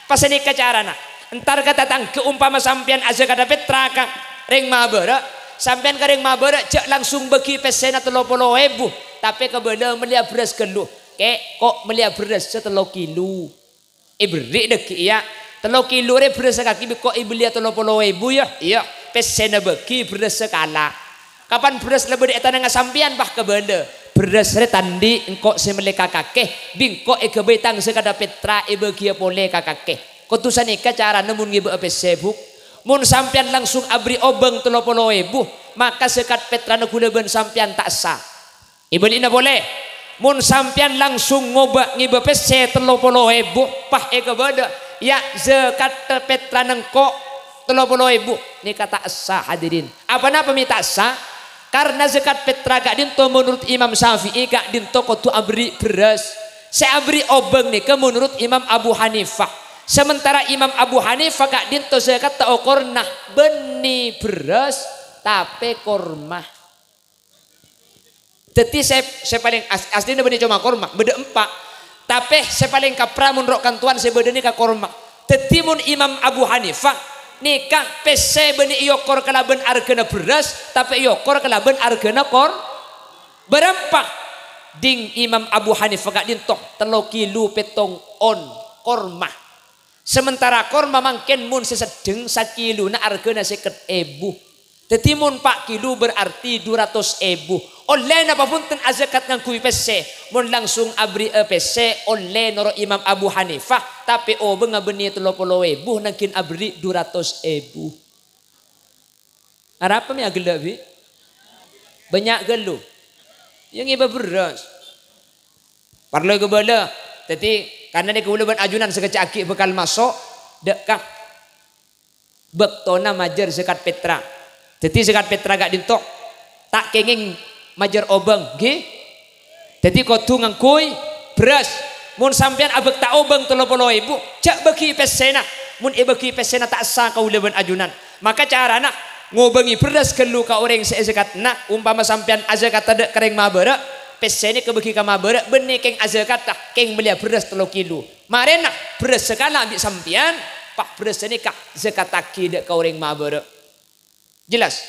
Pas nèka carana. Entar ka tatangghâ, ompama sampèyan azakatta petra ka rèng mabârâ', sampèyan ka rèng mabârâ' jhâ' langsung bâgi pèssèna tello polo èbu, tapè kabâlâ mellèya bherrâs ghâllu. "Kè', ko' mellèya bherrâssa tello kilo." Èberri' dhâggi', iyâ. "Tello kilo rè bherrâssa kakè bi' ko' èbelliyâ tello polo èbu, yâ?" "Iyâ." Pèssèna bâgi, bherrâssa kala'. Kapan bherrâs la bâdâ è tanangnga sampèyan, pas kabâlâ. "Bherrâs rè ta' andi', engko' sè mellè ka kakè, bi' engko' èghâbây tang zakatta petra èbâgiyâ polè ka kakè." Kodhu sanèka carana mon ngèbâ'â pèssè, Bu'. Mon sampèyan langsung aberri' obâng tello polo èbu, maka zakat petrana ghulâ bân sampèyan ta' essa. Èbâli'na polè, mon sampèyan langsung ngobâ ngèbâ pèssè tello polo èbu, pas èkabâlâ, yâ, zakat petrana engko' tello polo èbu, nèka ta' essa, hadirin. Aponapa mè' ta' essa? Karna zakat petra ka'dinto menurut Imam Syafi'i ka'dinto kodhu aberri' bherrâs. Sè aberri' obâng nèka menurut Imam Abu Hanifah. Sementara Imam Abu Hanifah ka'dinto zakatta okorna bânnè bherrâs, tapè korma. Dhâddhi sè, sè palèng as-, asli bânnè coma korma, bâdâ empa'. Tapè sè palèng kapra mon ro' kantowan sè bâdâ nèka korma. Dhâddhi mon Imam Abu Hanifah nèka pèssè bânnè èokor kalabân arghâna bherrâs, tapè èokor kalabân arghâna kor-, bârâmpa? Ding Imam Abu Hanifah ka'dinto tello kilo pèttong on korma. Sementara korma mangkèn mon sè seddheng sakilona arghâna sèket èbu. Dhâddhi mon pa' kilo berarti du ratos èbu. Ollè napa bhunten azakat ngangghuy pèssè? Mon langsung aberri'â pèssè, ollè noro' Imam Abu Hanifah, tapè obângnga bânnè tello polo èbu, nangghin aberri' du ratos èbu. Arapa mè' aghellâ', Bi'? Bânnya' ghâllu. Yâ ngèbâ bherrâs. Parlo èkabâlâ. Dhâddhi, karna nèka kaulâ bân ajunan sakejjhâ' aghi' bhâkal maso' dâ' ka bâktona majâr zakat petra. Dhâddhi, zakat petra ka'dinto ta' kèngèng majâr obâng, ghi? Dhâddhi, kodhu ngangghuy bherrâs. Mon sampèyan abhâkta obâng tello polo èbu, jhâ' bâghi pèssèna. Mon èbâghi pèssèna ta' essa kaulâ bân ajunan. Maka carana ngobângè bherrâs ghâllu ka orèng sè azakatta, ompama sampèyan azakatta dâ' ka rèng mabârâ', pèssèna kabâghi ka mabârâ', bânnè kèng azakatta, kèng mellèya bherrâs tello kilo. Marèna bherrâs sakala bi' sampèyan, pa' bherrâs sanèka zakattaghi dâ' ka orèng mabârâ'. Jelas?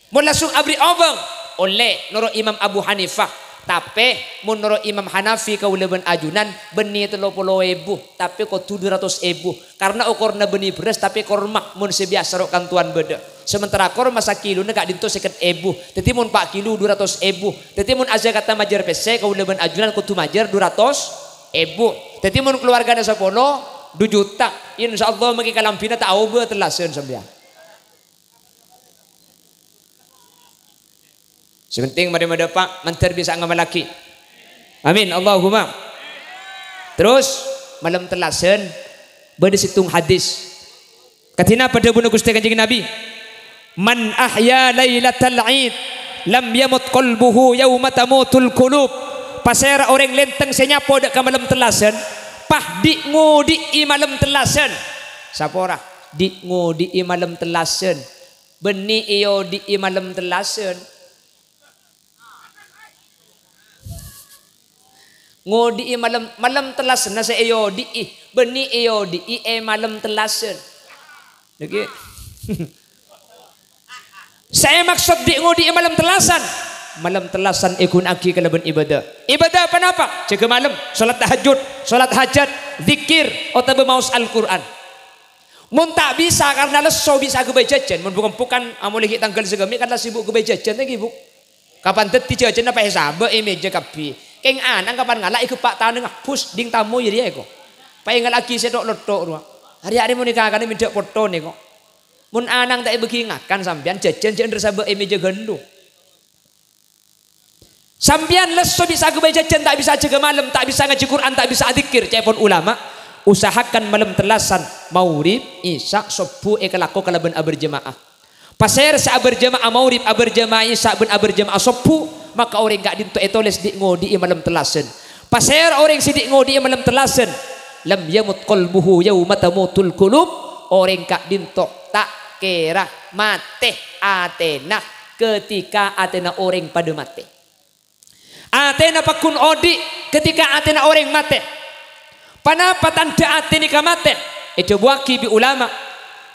Mon langsung aberri' obâng, ollè, noro' Imam Abu Hanifah. Tapè, mon noro' Imam Hanafi kaulâ bân ajunan, bânnè tello polo èbu, tapè kodhu du ratos èbu. Karna okorna bânnè bherrâs, tapè korma, mon sè biyasa ro' kantowan bâdâ. Sementara korma sakilona ka'dinto sèket èbu. Dhâddhi, mon pa' kilo, du ratos èbu. Dhâddhi, mon azakatta majâr pèssè, kaulâ bân ajunan kodhu majâr du ratos èbu. Dhâddhi, mon kalowargana sapolo, du juta. Insyaallah, mangkè kalambhina ta' aobâ tellasân sampèyan. Sè penting marè madâpa', mandhâr bisa ngamallaghi. Amin, Allahumma. Terros, malem tellasân, bâdâ sèttong hadis. Kadhi napa dhâbuna Ghustè Kanjeng Nabi? "Man ahya lailatal Id, lam yamut qalbuhu yauma tamutul qulub." Pasèra orèng lèntèng sè nyapo dâ' ka malem tellasân, pas dhi'-ngodhi'i malem tellasân. Sapora, dhi'-ngodhi'i malem tellasân. Bânnè èyodhi'i malem tellasân. Ngodhi'i malem, malem tellasânna sè èyodhi'i, bânnè èyodhi'i è malem tellasân. Nèkè. Sè èmaksod dhi'-ngodhi'i malem tellasân, malem tellasân èghuna'aghi kalabân ibâdâ. Ibâdâ ponapa? Jâgâ malem, salat tahajjud, salat hajat, dzikir, otabâ maos Al-Qur'an. Mon ta' bisa karna lesso bisa aghâbây jhâjhân, mon bu'-embu' kan amolè ghi' tangghâl saghâmè' kan la sibuk aghâbây jhâjhân, ta' ènggi, Bu'? Kapan dhâddhi jhâjhânna paèsabâ' è mèjâ kabbhi. Kèng ana'na kapan ngala' ègheppa' tanangnga, bus, ding tamoy rèya èko. Paèngallaghi sè tho'-lottho' rowa. Arè-arè mon èkakana mèndhâ' potto nèko. Mon ana'na ta' èbâghi ngakan sampèyan, jhâjhân jhâ' endher sabâ' è mèjâ ghâllu. Sampèyan lesso bisa aghâbây jhâjhân, ta' bisa ajâgâ malem, ta' bisa ngajhi Qur'an, ta' bisa adzikir, ca'èpon ulama, usahakan malem tellasan, maghrib, isya, sobbhu èkalako kalabân aberjamaah. Pasèra sè aberjamaah maghrib, aberjamaah isya, bân aberjamaah sobbhu, maka orèng ka'dinto ètolès dhi'-ngodhi'i malem tellasan. Pasèra orèng sè dhi'-ngodhi'i malem tellasan, "Lam yamut qalbuhu yauma tamutul qulub," orèng ka'dinto ta' kèra matè atèna ketika atèna orèng padâ matè. Atèna pagghun odhi' ketika atèna orèng matè. Ponapa tandhâ atè nèka matè? Èdhâbuwâghi bi' ulama,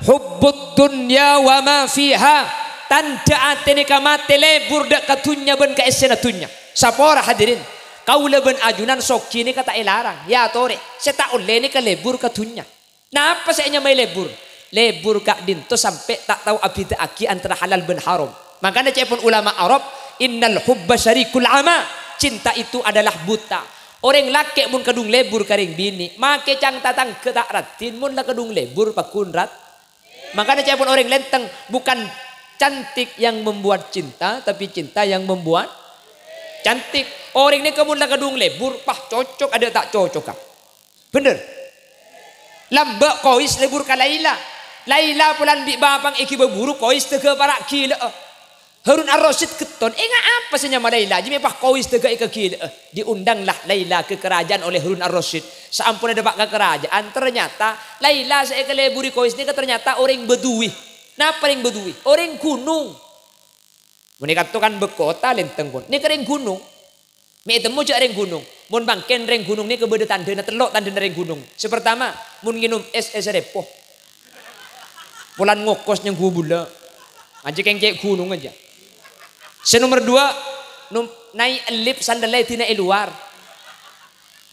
"Hubbud dunya wa ma fiha." Tandhâ atè nèka matè lebur dâ' ka dhunnya bân ka èssèna dhunnya. Sapora, hadirin, kaulâ bân ajunan soghi nèka ta' èlarang, èyatorè. Sè ta' ollè nèka lebur ka dhunnya. Napa sè ènyamaè lebur? Lebur ka'dinto sampè' ta' tao abhidhâ'aghi antara halal bân haram. Mangkana ca'èpon ulama Arab, "Innal hubba syarikul ama." Cinta itu adalah buta. Orèng lakè' mon kadhung lebur ka rèng binè', makè cang-tatangghâ ta' raddhin, mon la kadhung lebur pagghun rad-, mangkana ca'èpon orèng lèntèng, bukan cantik yang membuat cinta, tapi cinta yang membuat cantik. Orèng nèka mon la kadhung lebur, pas cocok adâ' ta' cocoka. Bhender. Lambâ' Kois lebur ka Laila. Laila polana bi' bapa'na èghibâ buru, Kois tèghâ para' ghilâ'â. Harun Ar-Rasyid ghetton, "Enga' apa sè nyama Laila? Jiyâ mè' pas Kois tèghâ èkaghilâ'â." Diundanglah Laila ke kerajaan oleh Harun Ar-Rasyid. Saamponna dâpa' ka kerajaan, ternyata Laila sè èkaleburi Kois nèka ternyata orèng Badui. Napa orèng Badui? Orèng ghunong. Mon è kanto kan bâ' kota lèntèng pon. Nèka rèng ghunong. Mè' ètemmo jhâ' rèng ghunong. Mon mangkèn rèng ghunong nèka bâdâ tandhâna tello' tandhâna rèng ghunong. Sè partama, mon ngènom ès, ès repo. Polana ngokos nyanggu bulâ. Ajâ kèng cè' ghunong ajâ. Sè nomer duwâ', nom-, naè' lift sandalla èdina è lowar.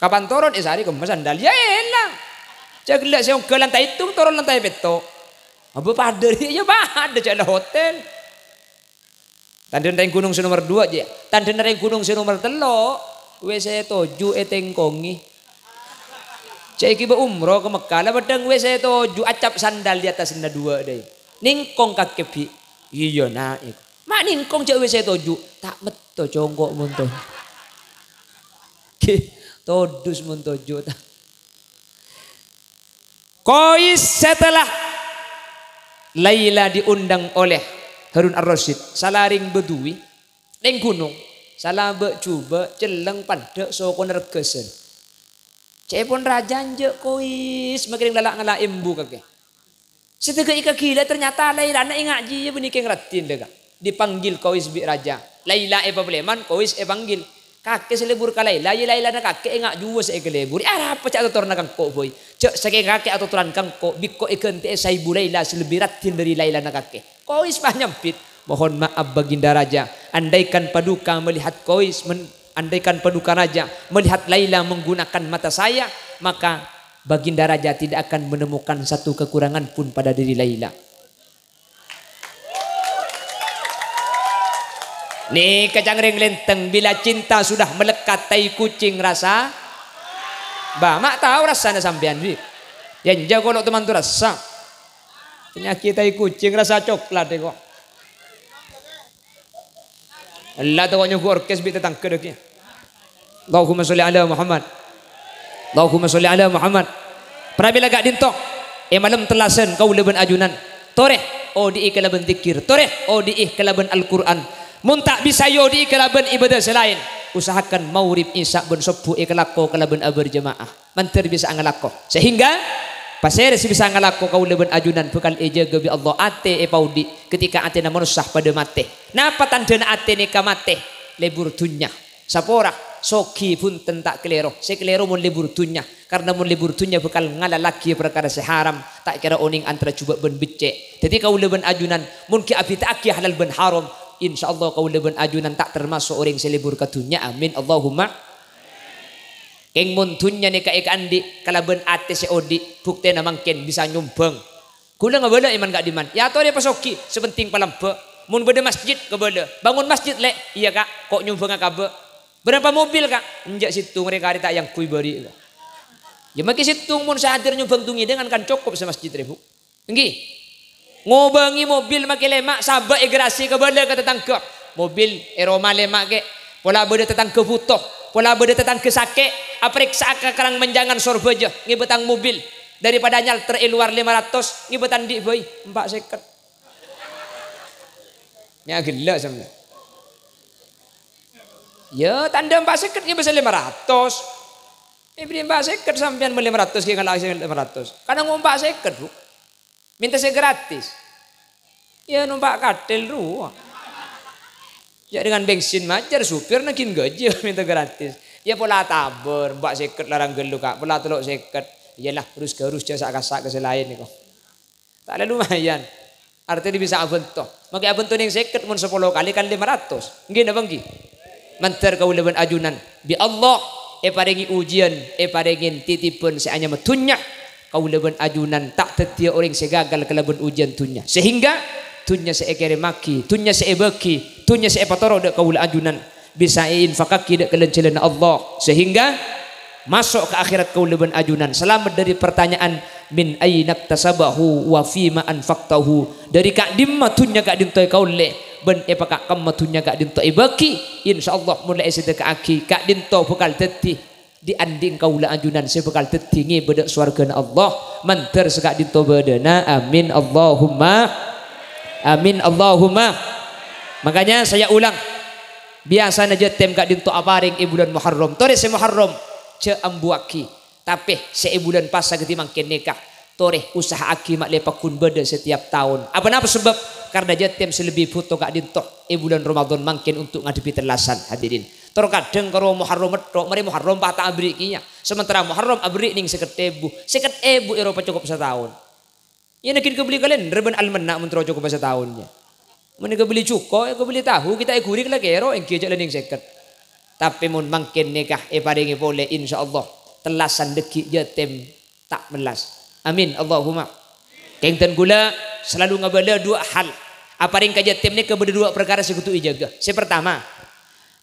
Kapan toron, è sarè kemma sandal. Yâ èlang. Jhâ' ghellâ' sè ongghâ lantai ètong, toron lantai pètto'. Abâ padâ rè, yâ padâ jhâ' la hotel. Tandhâna rèng ghunong sè nomer duwâ', jâ. Tandhâna rèng ghunong sè nomer tello', wè sè toju' ètèngkongè. Jhâ' èghibâ umroh ka Mekkah, la peddhâng wè sè toju' acap sandal di atasna duwâ', dâi. Nèngkong kakè, Bi'. Iyâ, Na'. Ma' nèngkong jhâ' wè sè toju'. Ta' metto congko' mon to-, Ghi, todus mon toju' ta-, Kois setelah Laila diundang oleh Harun Ar-Rasyid, sala rèng Badui, rèng ghunong, sala bâ'-jhubâ', cellèng, pandhâ', sokona règhâsân. Ca'èpon rajâna jhâ' Kois, makèrèng lala' ngala' embu kakè. Sè tèghâ èkaghilâ, ternyata Lailana enga' jiyâ bânnè kèng raddhin, lè, Ka'. Dipanggil Kois bi' rajâ. Laila èpapalèman, Kois èpanggil. Kakè sè lebur ka Laila, yâ Lailana kakè enga' juwâ sè èkalebur. Arapa jhâ' atotoranna ka engko', boy? Jhâ' sakèng kakè atotoran ka engko', bi' engko' èghântè'è saèbu Laila sè lebbi raddhin dâri Lailana kakè. Kois pas nyambit, "Mohon maaf, Baginda Raja. Andaikan Paduka melihat Kois men-, andaikan Paduka Raja melihat Laila menggunakan mata saya, maka Baginda Raja tidak akan menemukan satu kekurangan pun pada diri Laila." Nèka ca'na rèng lèntèng, bila cinta sudah melekat, tai kucing rasa. Bâ, ma' tao rassana sampèyan, Bi'? Yâ, enjâ' kolo' toman tu rassa. Panyakèt tai kucing rasa coklat, è, ko'. Ella tako' nyogu orkes bi' tatangghâ dâggi'. Allahumma sholli ala Muhammad. Allahumma sholli ala Muhammad. Pramèla ka'dinto, è malem tellasan kaulâ bân ajunan. Torè, odi'i kalabân dzikir. Torè, odi'i kalabân Al-Qur'an. Mon ta' bisa èodi'i kalabân ibadah sè laèn, usahakan maghrib, isya bân sobbhu èkalako kalabân aberjamaah. Mandhâr bisaa ngalako. Sehingga, pasèra sè bisa ngalako kaulâ bân ajunan bhâkal èjâgâ bi' Allah. Atè èpaodi' ketika atèna manossa padâ matè. Napa tandhâna atè nèka matè? Lebur dhunnya. Sapora, soghi bhunten ta' kalèro. Sè kalèro mon lebur dhunnya. Karna mon lebur dhunnya bhâkal ngalalaghi parkara sè haram. Ta' kèra onèng antara jhubâ' bân beccè'. Dhâddhi kaulâ bân ajunan, mon ghi' abhidhâ'aghi halal bân haram, insyaallah kaulâ bân ajunan ta' tamaso' orèng sè lebur ka dhunnya. Amin. Allahumma. Kèng mon dhunnya nèka èkaandi' kalabân atè sè odi', buktèna mangkèn bisa nyombhâng. Ghulâ ngabâlâ è man-ka'dimman. Yâ torè pasoghi, sè pentèng palambâ'. Mon bâdâ masjid, kabâlâ. Bangun masjid, Lè'. Iyâ, Ka'. Ko' nyombhângnga kabâ'. Bârâmpa mobil, Ka'? Enjâ', sèttong rè karè ta' èyangghuy bâri', Ka'. Iyâ, maghi sèttong mon sè hadir nyombhâng tong ngèdhing kan cokop sè masjid rè, Bu. Ènggi. Ngobângè mobil maghi lèma', sabâ' è garasi, kabâlâ ka tatangghâ. Mobil è roma lèma' kè'. Pola bâdâ tatangghâ buto, pola bâdâ tatangghâ sakè', aparèksa'a ka Karang Menjangan Sorbhâjâ, ngèbâ tang mobil. Daripada nyalter è lowar lèma ratos, ngèbâ ta' andi' bhâi, empa' sèket. Nya ghellâ' sampèyan. Iyâ, tandhâ empa' sèket ngèbâ sè lèma ratos. Èbâri empa' sèket sampèyan mon lèma ratos ghi' ngala' sè lèma ratos. Kan ngo empa' sèket, Bu. Mènta sè gratis. Iyâ, nompa' kathèl rowa. Jâ' dengan bensin majâr, supirna ghi' ghâjiyâ mènta gratis. Iyâ, pola tabâr, empa' sèket larang ghâllu, Ka'. Pola tello' sèket. Iyâlah, rus-ghârus jâ' sa'-kassa' ka sè laèn nèko. Ta' la lumayan. Artèna bisa abhânto. Maghi abhânto nèng sèket mon sapolo kalè kan lèma ratos. Ènggi napa ènggi? Mandhâr kaulâ bân ajunan, bi' Allah èparèngè ujiyân, èparèngè titibhân sè anyama dhunnya. Kaulâ bân ajunan ta' dhâddhiyâ orèng sè gagal kalabân ujiyân dhunnya. Sehingga dhunnya sè èkèrèmmaghi, dhunnya sè èbâghi, dhunnya sè èpatoro' dâ' kaulâ ajunan. Bisa èinfakaghi dâ' kalajâlâna Allah, sehingga maso' ka akhèrat kaulâ bân ajunan salamet dâri partanya'an, "Min ainaktasabahu wa fima anfaqtahu?" Dâri ka'dimma dhunnya ka'dinto èkaollè bân èpaka'kemma dhunnya ka'dinto èbâghi? Insyaallah, mon la èsadheka'aghi, ka'dinto bhâkal dhâddhi dhi'-andhi'en kaulâ ajunan sè bhâkal dhâddhi ngèbâ dâ' sowarghâna Allah. Mandhâr saka'dinto bâdâna. Amin, Allahumma amin, Allahumma. Makanya saya ulang, biyasana jâtem ka'dinto aparèng è bulân Muharram. Torè sè Muharram, jâ' ambuwâghi. Tapè sè è bulân Pasa kadhi mangkèn nèka, torè usaha'aghi ma'lè pagghun bâdâ setiap taon. Aponapa sabâb? Karna jâtem sè lebbi bhuto ka'dinto è bulân Ramadan mangkèn untuk ngadhebbhi tellasan, hadirin. Tor kadhâng karo Muharram metto, marè Muharram pas ta' aberri' kèya. Sementara Muharram aberri' nèng sèket èbu. Sèket èbu èro pacokop sataon. Iyâ, nèkèn kabelli kalender bân almana' mon terro cokop sataon, yâ. Mon èkabelli jhuko, èkabelli tahu, ghi' ta' èghuring la kèro, ènggi jâ' la nèng sèket. Tapè mon mangkèn nèka èparèngè polè, insyaallah, tellasan dhâggi' jâtem ta' mellas. Amin, Allahumma. Kèng dân kaulâ selalu ngabâlâ dua hal. Aparèng ka jâtem nèka bâdâ dua parkara sè kodhu èjâgâ. Sè partama,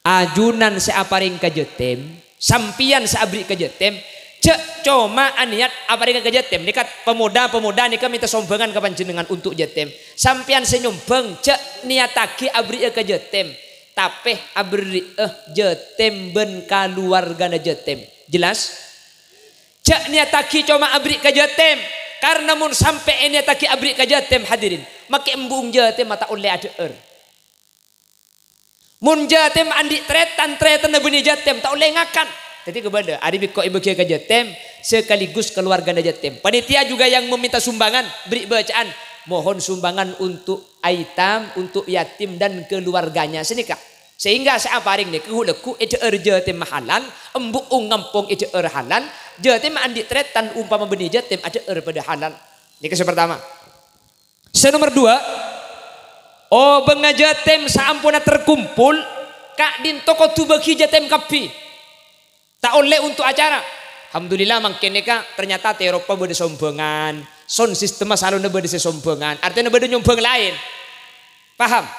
ajunan sè aparèng ka jâtem, sampèyan sè aberri' ka jâtem, jâ' coma anèyat aparèngnga ka jâtem. Nèka pemuda-pemuda nèka mènta sombhângan ka panjhennengngan untuk jâtem. Sampèyan sè nyombhâng, jâ' nèyattaghi aberri'â ka jâtem, tapè aberri'â jâtem bân kaluwargana jâtem. Jelas? Jâ' nèyattaghi coma aberri' ka jâtem, karna mon sampè' ènèyattaghi aberri' ka jâtem, hadirin, makè embu'eng jâtemma ta' ollè adhâ'âr. Mon jâtem andi' tarètan, tarètanna bânnè jâtem, ta' ollè ngakan. Dhâddhi kabâlâ, arè bi' ko' èbâgiyâ ka jâtem, sekaligus kaluwargana jâtem. Panitia juga yang meminta sumbangan, beri bacaan, mohon sumbangan untuk aitam, untuk yatim dan keluarganya. Sanèka. Sehingga sè aparèng nèka ghu-, lagghu' èdhâ'âr jâtemma halal, embu'eng ngampong èdhâ'âr halal, jâtemma andi' tarètan umpama bânnè jâtem adhâ'âr padâ halal. Nèka sè partama. Sè nomer dua, obângnga jâtem saamponna terkumpul, ka'dinto kodhu bâgi jâtem kabbhi. Ta' ollè untuk acara. Alhamdulillah, mangkèn nèka ternyata tèropa bâdâ sombhângan, sound system-a salonna bâdâ sè sombhângan, artèna bâdâ nyombhâng laèn. Paham?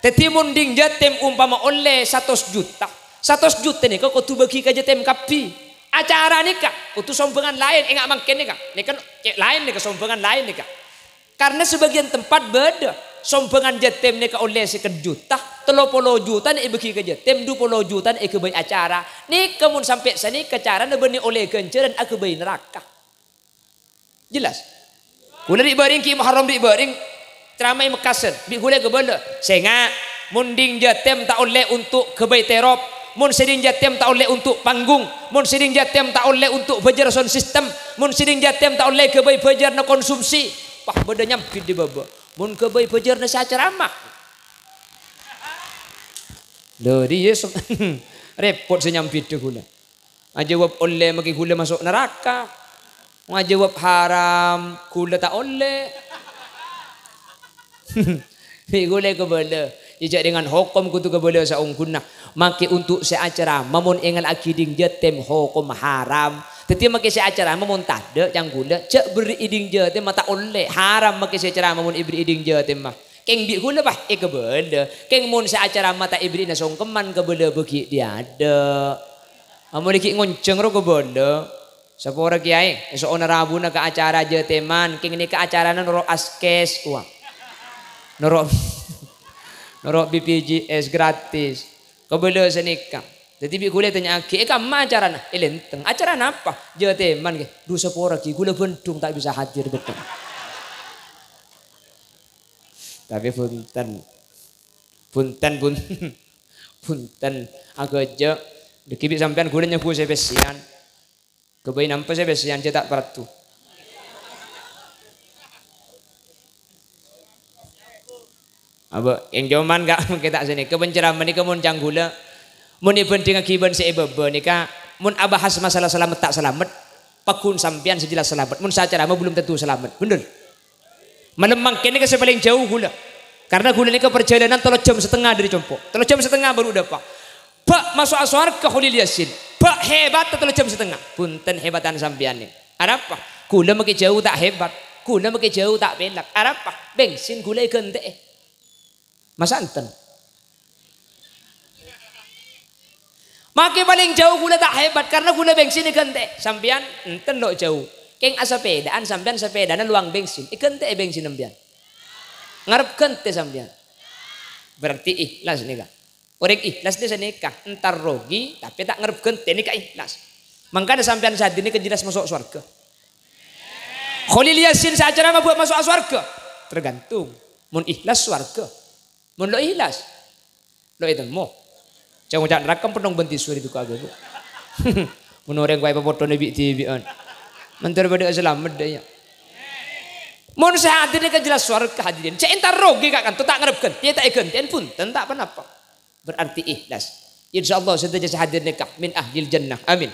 Dhâddhi, mon dhing jâtem umpama ollè satos juta, satos juta nèka kodhu bâgi ka jâtem kabbhi. Acara nèka kodhu sombhângan laèn, enga' mangkèn nèka. Nèka cè' laèn nèka, sombhângan laèn nèka. Karna sabâgiyân tempat bâdâ sombhângan jâtem nèka ollè sèket juta, tello polo jutana èbâgi ka jâtem, du polo jutana èghâbây acara. Nèka mon sampè' sanèka carana bânnè ollè ghânjhârân aghâbây naraka. Jelas? Kaulâ ri'-bâri' ghi' Muharram ri'-bâri' ceramah è Mekkasân, bi' kaulâ kabâlâ. Sènga', mon dhing jâtem ta' ollè untuk ghâbây terop, mon sè dhing jâtem ta' ollè untuk panggung, mon sè dhing jâtem ta' ollè untuk bâjâr sound system, mon sè dhing jâtem ta' ollè ghâbây bâjârna konsumsi. Wah, bâdâ nyambit è bâbâ. Mon ghâbây bâjârna sè acaramah. Lho, dhiyâ so-, rèpot sè nyambit kaulâ. Ajâwâb ollè makè kaulâ maso' naraka. Ajâwâb haram, kaulâ ta' ollè. Bi' kaulâ kabâlâ. Jhâ' dengan hokom kodhu kabâlâ saongghuna. Makè untuk sè acaramah mon èngala'aghi dhing jâtem hokom haram. Dhâddhi makè sè acaramah mon tadâ' cangghulâ, jhâ' berri'i dhing jâtemma ta' ollè. Haram makè sè acaramah mon èberri'i dhing jâtemma. Kèng bi' ghulâ, pas èkabâlâ. Kèng mon sè acarama ta' èbèrri'na songkeman, kabâlâ bâgi' dâ'-adâ'. Amolè ghi' ngonjhâng ro kabâlâ. Sapora kèyaè, èso'ona rabuna ka acara jâtèman, kèng nèka acarana noro' askes, kowa. Noro', noro' B P J S gratis. Kabâlâ sanèka. Dhâddhi bi' ghulâ ètanya'aghi, "È kamma acarana?" "È Lenteng." "Acarana apa?" "Jâtèman, ghi." "Dhu, sapora, ghi, ghulâ bhândhung ta' bisa hadir, bettong." Tapè bhunten. Bhunten, bhun-, bhunten. Aghâjâ'. Dhâggi' bi' sampèyan ghulâ nyebbu sè pèssèyan. Ghâbây nampa sè pèssèyan jâ' ta' parlo. Abâ', kèng coma, Ka', mangkè ta' sanèka, penceramah nèka mon ca'na ghulâ. Mon èbhândhingngaghi bân sè è bâbâ nèka, mon abahas masalah salamet ta' salamet, pagghun sampèyan sè jelas salamet. Mon sè acarama belum tentu salamet. Bhender? Malem mangkèn nèka sè palèng jhâu ghulâ. Karna ghulâ nèka parjhâlânan tello jam satengnga dâri compo'. Tello jam satengnga baru dâpa'. Bâ' maso'a sowarghâ Kholil Yasin. Bâ' hebatta tello jam satengnga. Bhunten hebatan sampèyan nèka. Arapa? Ghulâ makè jhâu ta' hebat. Ghulâ makè jhâu ta' pèlak. Arapa? Bensin ghulâ èghântè'è. Masa enten? Makè palèng jhâu ghulâ ta' hebat, karna ghulâ bensin èghântè'è. Sampèyan enten lo' jhâu. Kèng asapèdaan, sampèyan sapèdana lowang bensin. Èghântè'è bensin sampèyan. Ngarep ghântè sampèyan. Berarti ikhlas nèka. Orèng ikhlas nèka sanèka, entar rogi, tapè ta' ngarep ghântè nèka ikhlas. Mangkana sampèyan sè hadir nèka jelas maso' sowarghâ. Kholil Yasin sè acarama bâ' maso'a sowarghâ? Tergantung. Mon ikhlas sowarghâ. Mon lo' ikhlas, lo' ètemmo. Jhâ' ngoca' naraka pettong bân tisu ri duka aghâbu. Mon orèng kowa èpapotthona bi'-dhibi'ân. Mandhâr padâ salamet dâ' iyâ. Mon sè hadir nèka jelas sowarghâ hadirin. Cè' entar rogi ka'kanto ta' ngarep ghântè, ta' èghântè'è bhunten ta' ponapa. Berarti ikhlas. Insyaallah sadhâjâ sè hadir nèka min ahlil jannah. Amin.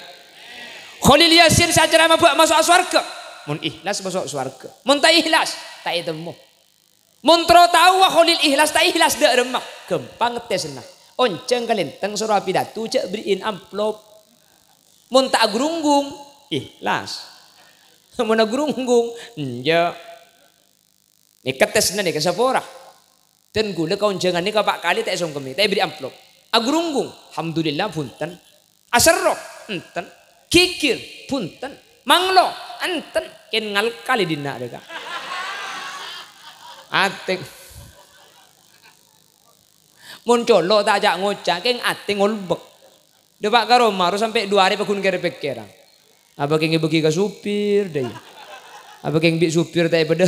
Kholil Yasin sè acarama bâ' maso'a sowarghâ? Mon ikhlas maso' sowarghâ. Mon ta' ikhlas, ta' ètemmo. Mon terro taowa Kholil ikhlas ta' ikhlas dâ' remma, ghâmpang ngettèsna. Onjhâng ka Lenteng soro apidato jhâ' bherri'in amplop. Mon ta' agrunggung, ikhlas. Mon agrunggung, enjâ'. Nèka tèsna nèka sapora. Dan ghulâ kaonjhângan nèka pa' kalè ta' èsongkemmè, ta' èbherri' amplop. Agrunggung, alhamdulillah, bhunten. Aserro, enten. Ghighir, bhunten. Manglo, enten. Kèng ngalkal è dinna' rèka. Atèng. Mon colo' ta' ca'-ngoca', kèng atèng ngolbek. Dâpa' ka roma, ro sampè' du arè pagghun kèr-pèkkèran. Apa kèng èbâgi ka supir, dâi? Apa kèng bi' supir ta' èpadâ?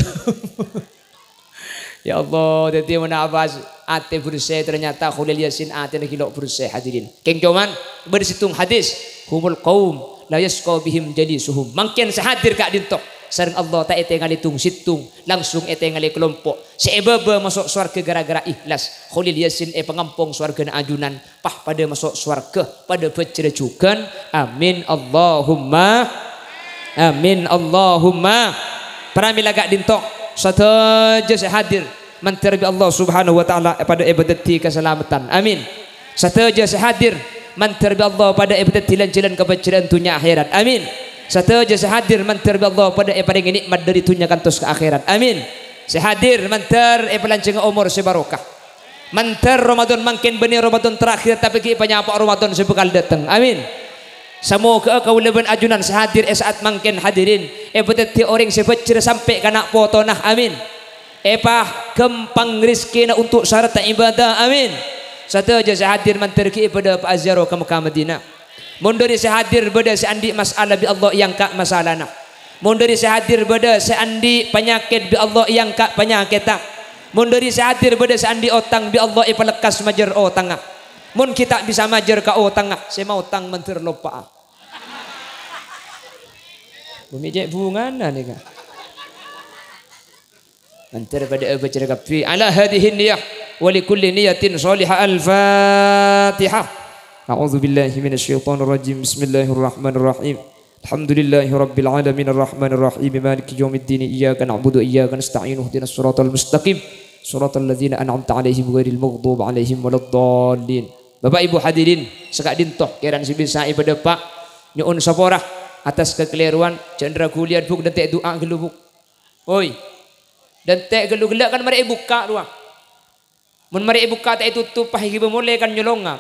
Ya Allah, dhâddhi mon apa atè bersè, ternyata Kholil Yasin atèna ghi' lo' bersè, hadirin. Kèng coma bâdâ sèttong hadis, "Humul qaum la yasqa bihim jalisuhum." Mangkèn sè hadir ka'dinto sareng Allah ta' ètèngalè tong-sèttong, langsung ètèngalè kalompo'. Sè è bâbâ maso' sowarghâ ghârâ-ghârâ ikhlas. Kholil Yasin èpangampong sowarghâna ajunan. Pah padâ maso' sowarghâ, padâ bhâjhrâ jhughân. Amin, Allahumma amin, Allahumma. Pramèla ka'dinto, sadhâjâ sè hadir, mandhâr bi' Allah Subhanahu wa Ta'ala padâ èpadhâddhi kasalameddhân. Amin. Sadhâjâ sè hadir, mandhâr bi' Allah padâ èpadhâddhi lan-jhâlân kabhâjhrâ'ân dhunnya akhèrat. Amin. Sadhâjâ sè hadir, mandhâr bi' Allah padâ èparèngè nè'mat dâri dhunnya kantos ka akhèrat. Amin. Sè hadir, mandhâr èpalanjhângnga omor sè barokah. Mandhâr Ramadan mangkèn bânnè Ramadan terakhir, tapè ghi' èpanyapo'a Ramadan sè bhâkal dâteng. Amin. Samoghâ'â kaulâ bân ajunan sè hadir è sa'at mangkèn, hadirin, èpadhâddhi orèng sè bhâjhrâ sampè' ka na' potona. Amin. Èpaghâmpang rejhekkèna onto' sarta ibadah. Amin. Sadhâjâ sè hadir mandhâr ghi' padâ pa'a ziarah ka Mekkah Madinah. Mon dâri sè hadir bâdâ sè andi' masalah bi' Allah èangka' masalana. Mon dâri sè hadir bâdâ sè andi' panyakèt bi' Allah èangka' panyakètta. Mon dâri sè hadir bâdâ sè andi' otang bi' Allah èpalekkas majâr otangnga. Mon ghi' ta' bisa majâr ka otangnga, sè maotang mandhâr loppa'a. Bhumè cè' bhungana nèka. Mandhâr padâ'â bhâjhrâ kabbhi. Ala hadhihi niyah wa li kulli niyatin shalihah. Al-Fatihah. A'udzu billahi minasy syaithanir rajim. Bismillahirrahmanirrahim. Alhamdulillahi rabbil alamin, arrahmanir rahim, maliki yaumiddin. Iyyaka na'budu wa iyyaka nasta'in. Ihdinas siratal mustaqim. Siratal ladzina an'amta 'alaihim ghairil maghdubi 'alaihim waladdallin. Bapak Ibu hadirin, sè ka'dinto kèran sè bisa èpadâpa'. Nyo'on sapora atas kakalèrowan, jhâ' ragu lèyat, Bu', dântè' du'a ghâllu, Bu'. Oi. Dântè' ghâllu ghellâ' kan marè èbukka' rowa. Mon marè èbukka' ta' ètotop, pas èghibâ molè kan nyolonga.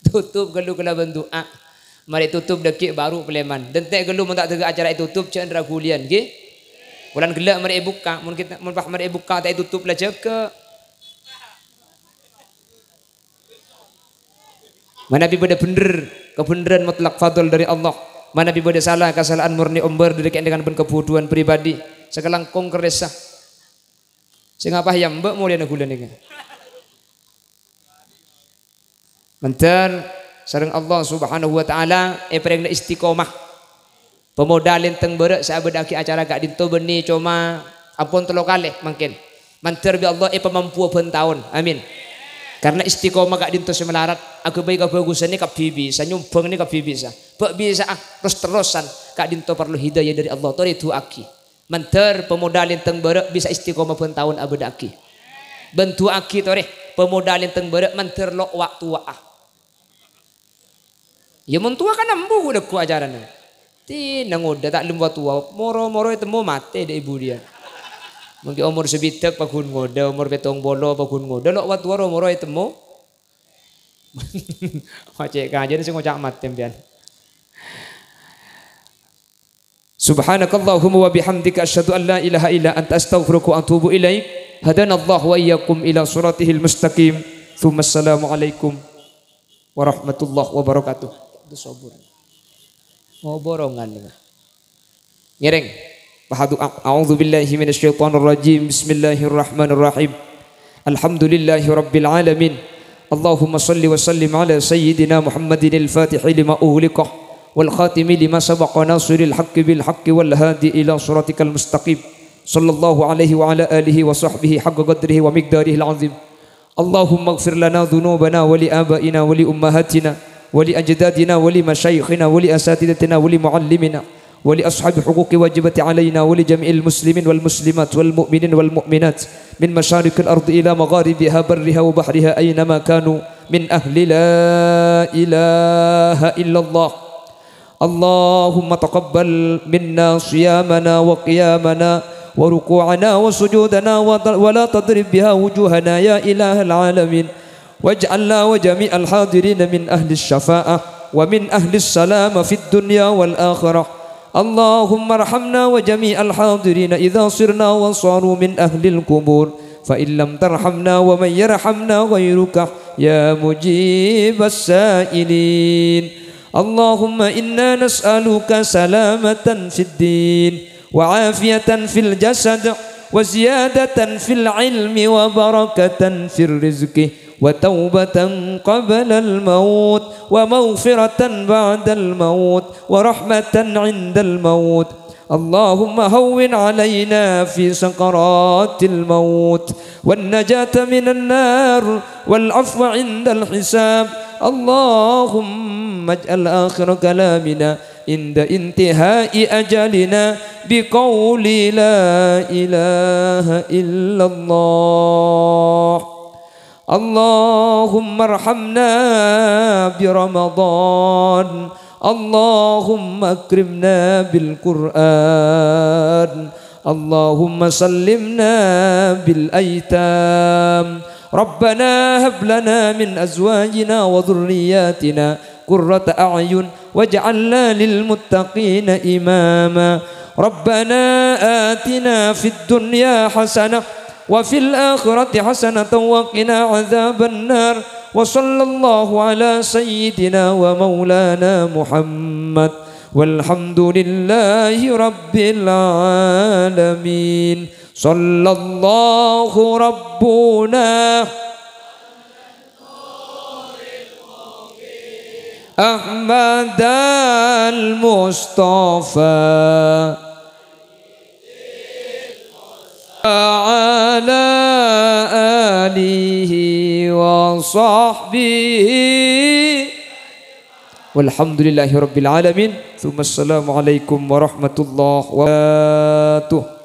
Totop ghâllu kalabân du'a. Marè totop dhâggi' bhuru palèman. Dântè' ghâllu mon ta' dâgâ acara ètotop, jhâ' raghuliyân, ghi. Polana ghellâ' marè èbukka', mon kita, mon pas marè èbukka' ta' ètotop la jâgâ. Manabi bâdâ bhendher, kabhendherrân mutlak fadl dâri Allah. Manabi bâdâ sala, kasala'an murni ombâr dâri ka'dinto bân kabhudhuwân pribadi. Sakalangkong kerressa. Sè ngapa ya mbâ' molèna ghulâ nèka? Mandhâr sareng Allah Subhanahu wa Ta'ala èparèngana istiqomah. Pemuda lèntèng bârâ' sè abâdhâ'aghi acara ka'dinto bânnè coma ampon tello kalè mangkèn. Mandhâr bi' Allah èpamampuwâ bân taon. Amin. Karna istiqomah ka'dinto sè malarat, aghâbây kabhâghusân nè kabbhi bisa, nyombhâng nè kabbhi bisa. Bâ' bisa'a ros-terrosan, ka'dinto parlo hidayah dâri Allah, torè du'aaghi. Mandhâr pemuda lèntèng bârâ' bisa istiqomah bân taon abâdhâ'aghi. Bân du'aaghi torè, pemuda lèntèng bârâ' mandhâr lo' wa'-towa'a. Ya, mon towa kan ambu lagghu' acarana. Tina ngodâ ta' lem wa-towa, moro-moro ètemmo matè dâ' èbu dhiyâ. Mangkè omor sabidhâk paghun ngodâ, omor pèttong polo paghun ngodâ, lo' wa-towa ro-moro ètemmo. Macè' kajâna sè ngoca' matè, sampèyan. Subhanakallahumma wa bihamdika, asyhadu an la ilaha illa anta, astaghfiruka wa atubu ilaik. Hadanallahu wa iyyakum ila siratihil mustaqim. Tsumma assalamualaikum warahmatullahi wabarakatuh. Itu sobur. Mau borongan nih. Ngiring. Baca doa. A'udzubillahi minasyaitonirrajim. Bismillahirrahmanirrahim. Alhamdulillahi rabbil alamin. Allahumma salli wa sallim ala sayyidina Muhammadinil fatihi lima ughliqa wal khatimi lima sabaqa nasiril haqqi bil haqqi wal hadi ila siratikal mustaqim. Sallallahu alaihi wa ala alihi wa sahbihi haqqa qadrihi wa miqdarihil azim. Allahumma ighfir lana dzunubana wa li abaina wa li ummahatina wa li ajdadina wa li masyayikhina wa li asatidatina wa li muallimina wa li ashabi huquqi wajibati alaina wa li jami'il muslimin wal muslimat wal mu'minin wal mu'minat min masyariqil ardi ila magharibiha barriha wa bahriha aina ma kanu min ahli la ilaha illallah. Allahumma taqabbal minna siyamana wa qiyamana wa ruku'ana wa sujudana wa ta-, wa la tadrib biha wujuhana ya ilahal alamin. Waj'alna wa jami'al hadirina min ahli syafa'ah wa min ahli salama fid dunya wal akhirah. Allahumma arhamna wa jami'al hadirina idza sirna wa saru min ahlil qubur. Fa in lam tarhamna wa man yarhamna ghairuka ya mujibas sa'ilin. Allahumma inna nas'aluka salamatan fid din, wa afiyatan fil jasad, wa ziyadatan fil ilmi, wa barakatan fir rizqi, wa taubatan qablal maut, wa maghfiratan ba'dal maut, wa rahmatan indal maut. Allahumma hawwin alaina fi sakaratil maut, wan najata minan nar, wal afwa indal hisab. Allahumma ij'al akhira kalamina inda intihai ajalina biqauli la ilaha illallah. Allahumma arhamna bi Ramadan. Allahumma akrimna bil Qur'an. Allahumma sallimna bil aitam. Rabbana hab lana min azwajina wa dzurriyyatina qurrata a'yun waj'alna lil muttaqina imama. Rabbana atina fid dunya hasanah wa fil akhirati hasanatan wa qina adzabannar. Wa sallallahu ala sayyidina wa maulana Muhammad. Walhamdulillahi rabbil alamin. Sallallahu rabbuna Ahmadal Mustafa ala alihi wa sahbihi. Walhamdulillahi rabbil alamin. Tsumma assalamualaikum warahmatullahi wabarakatuh.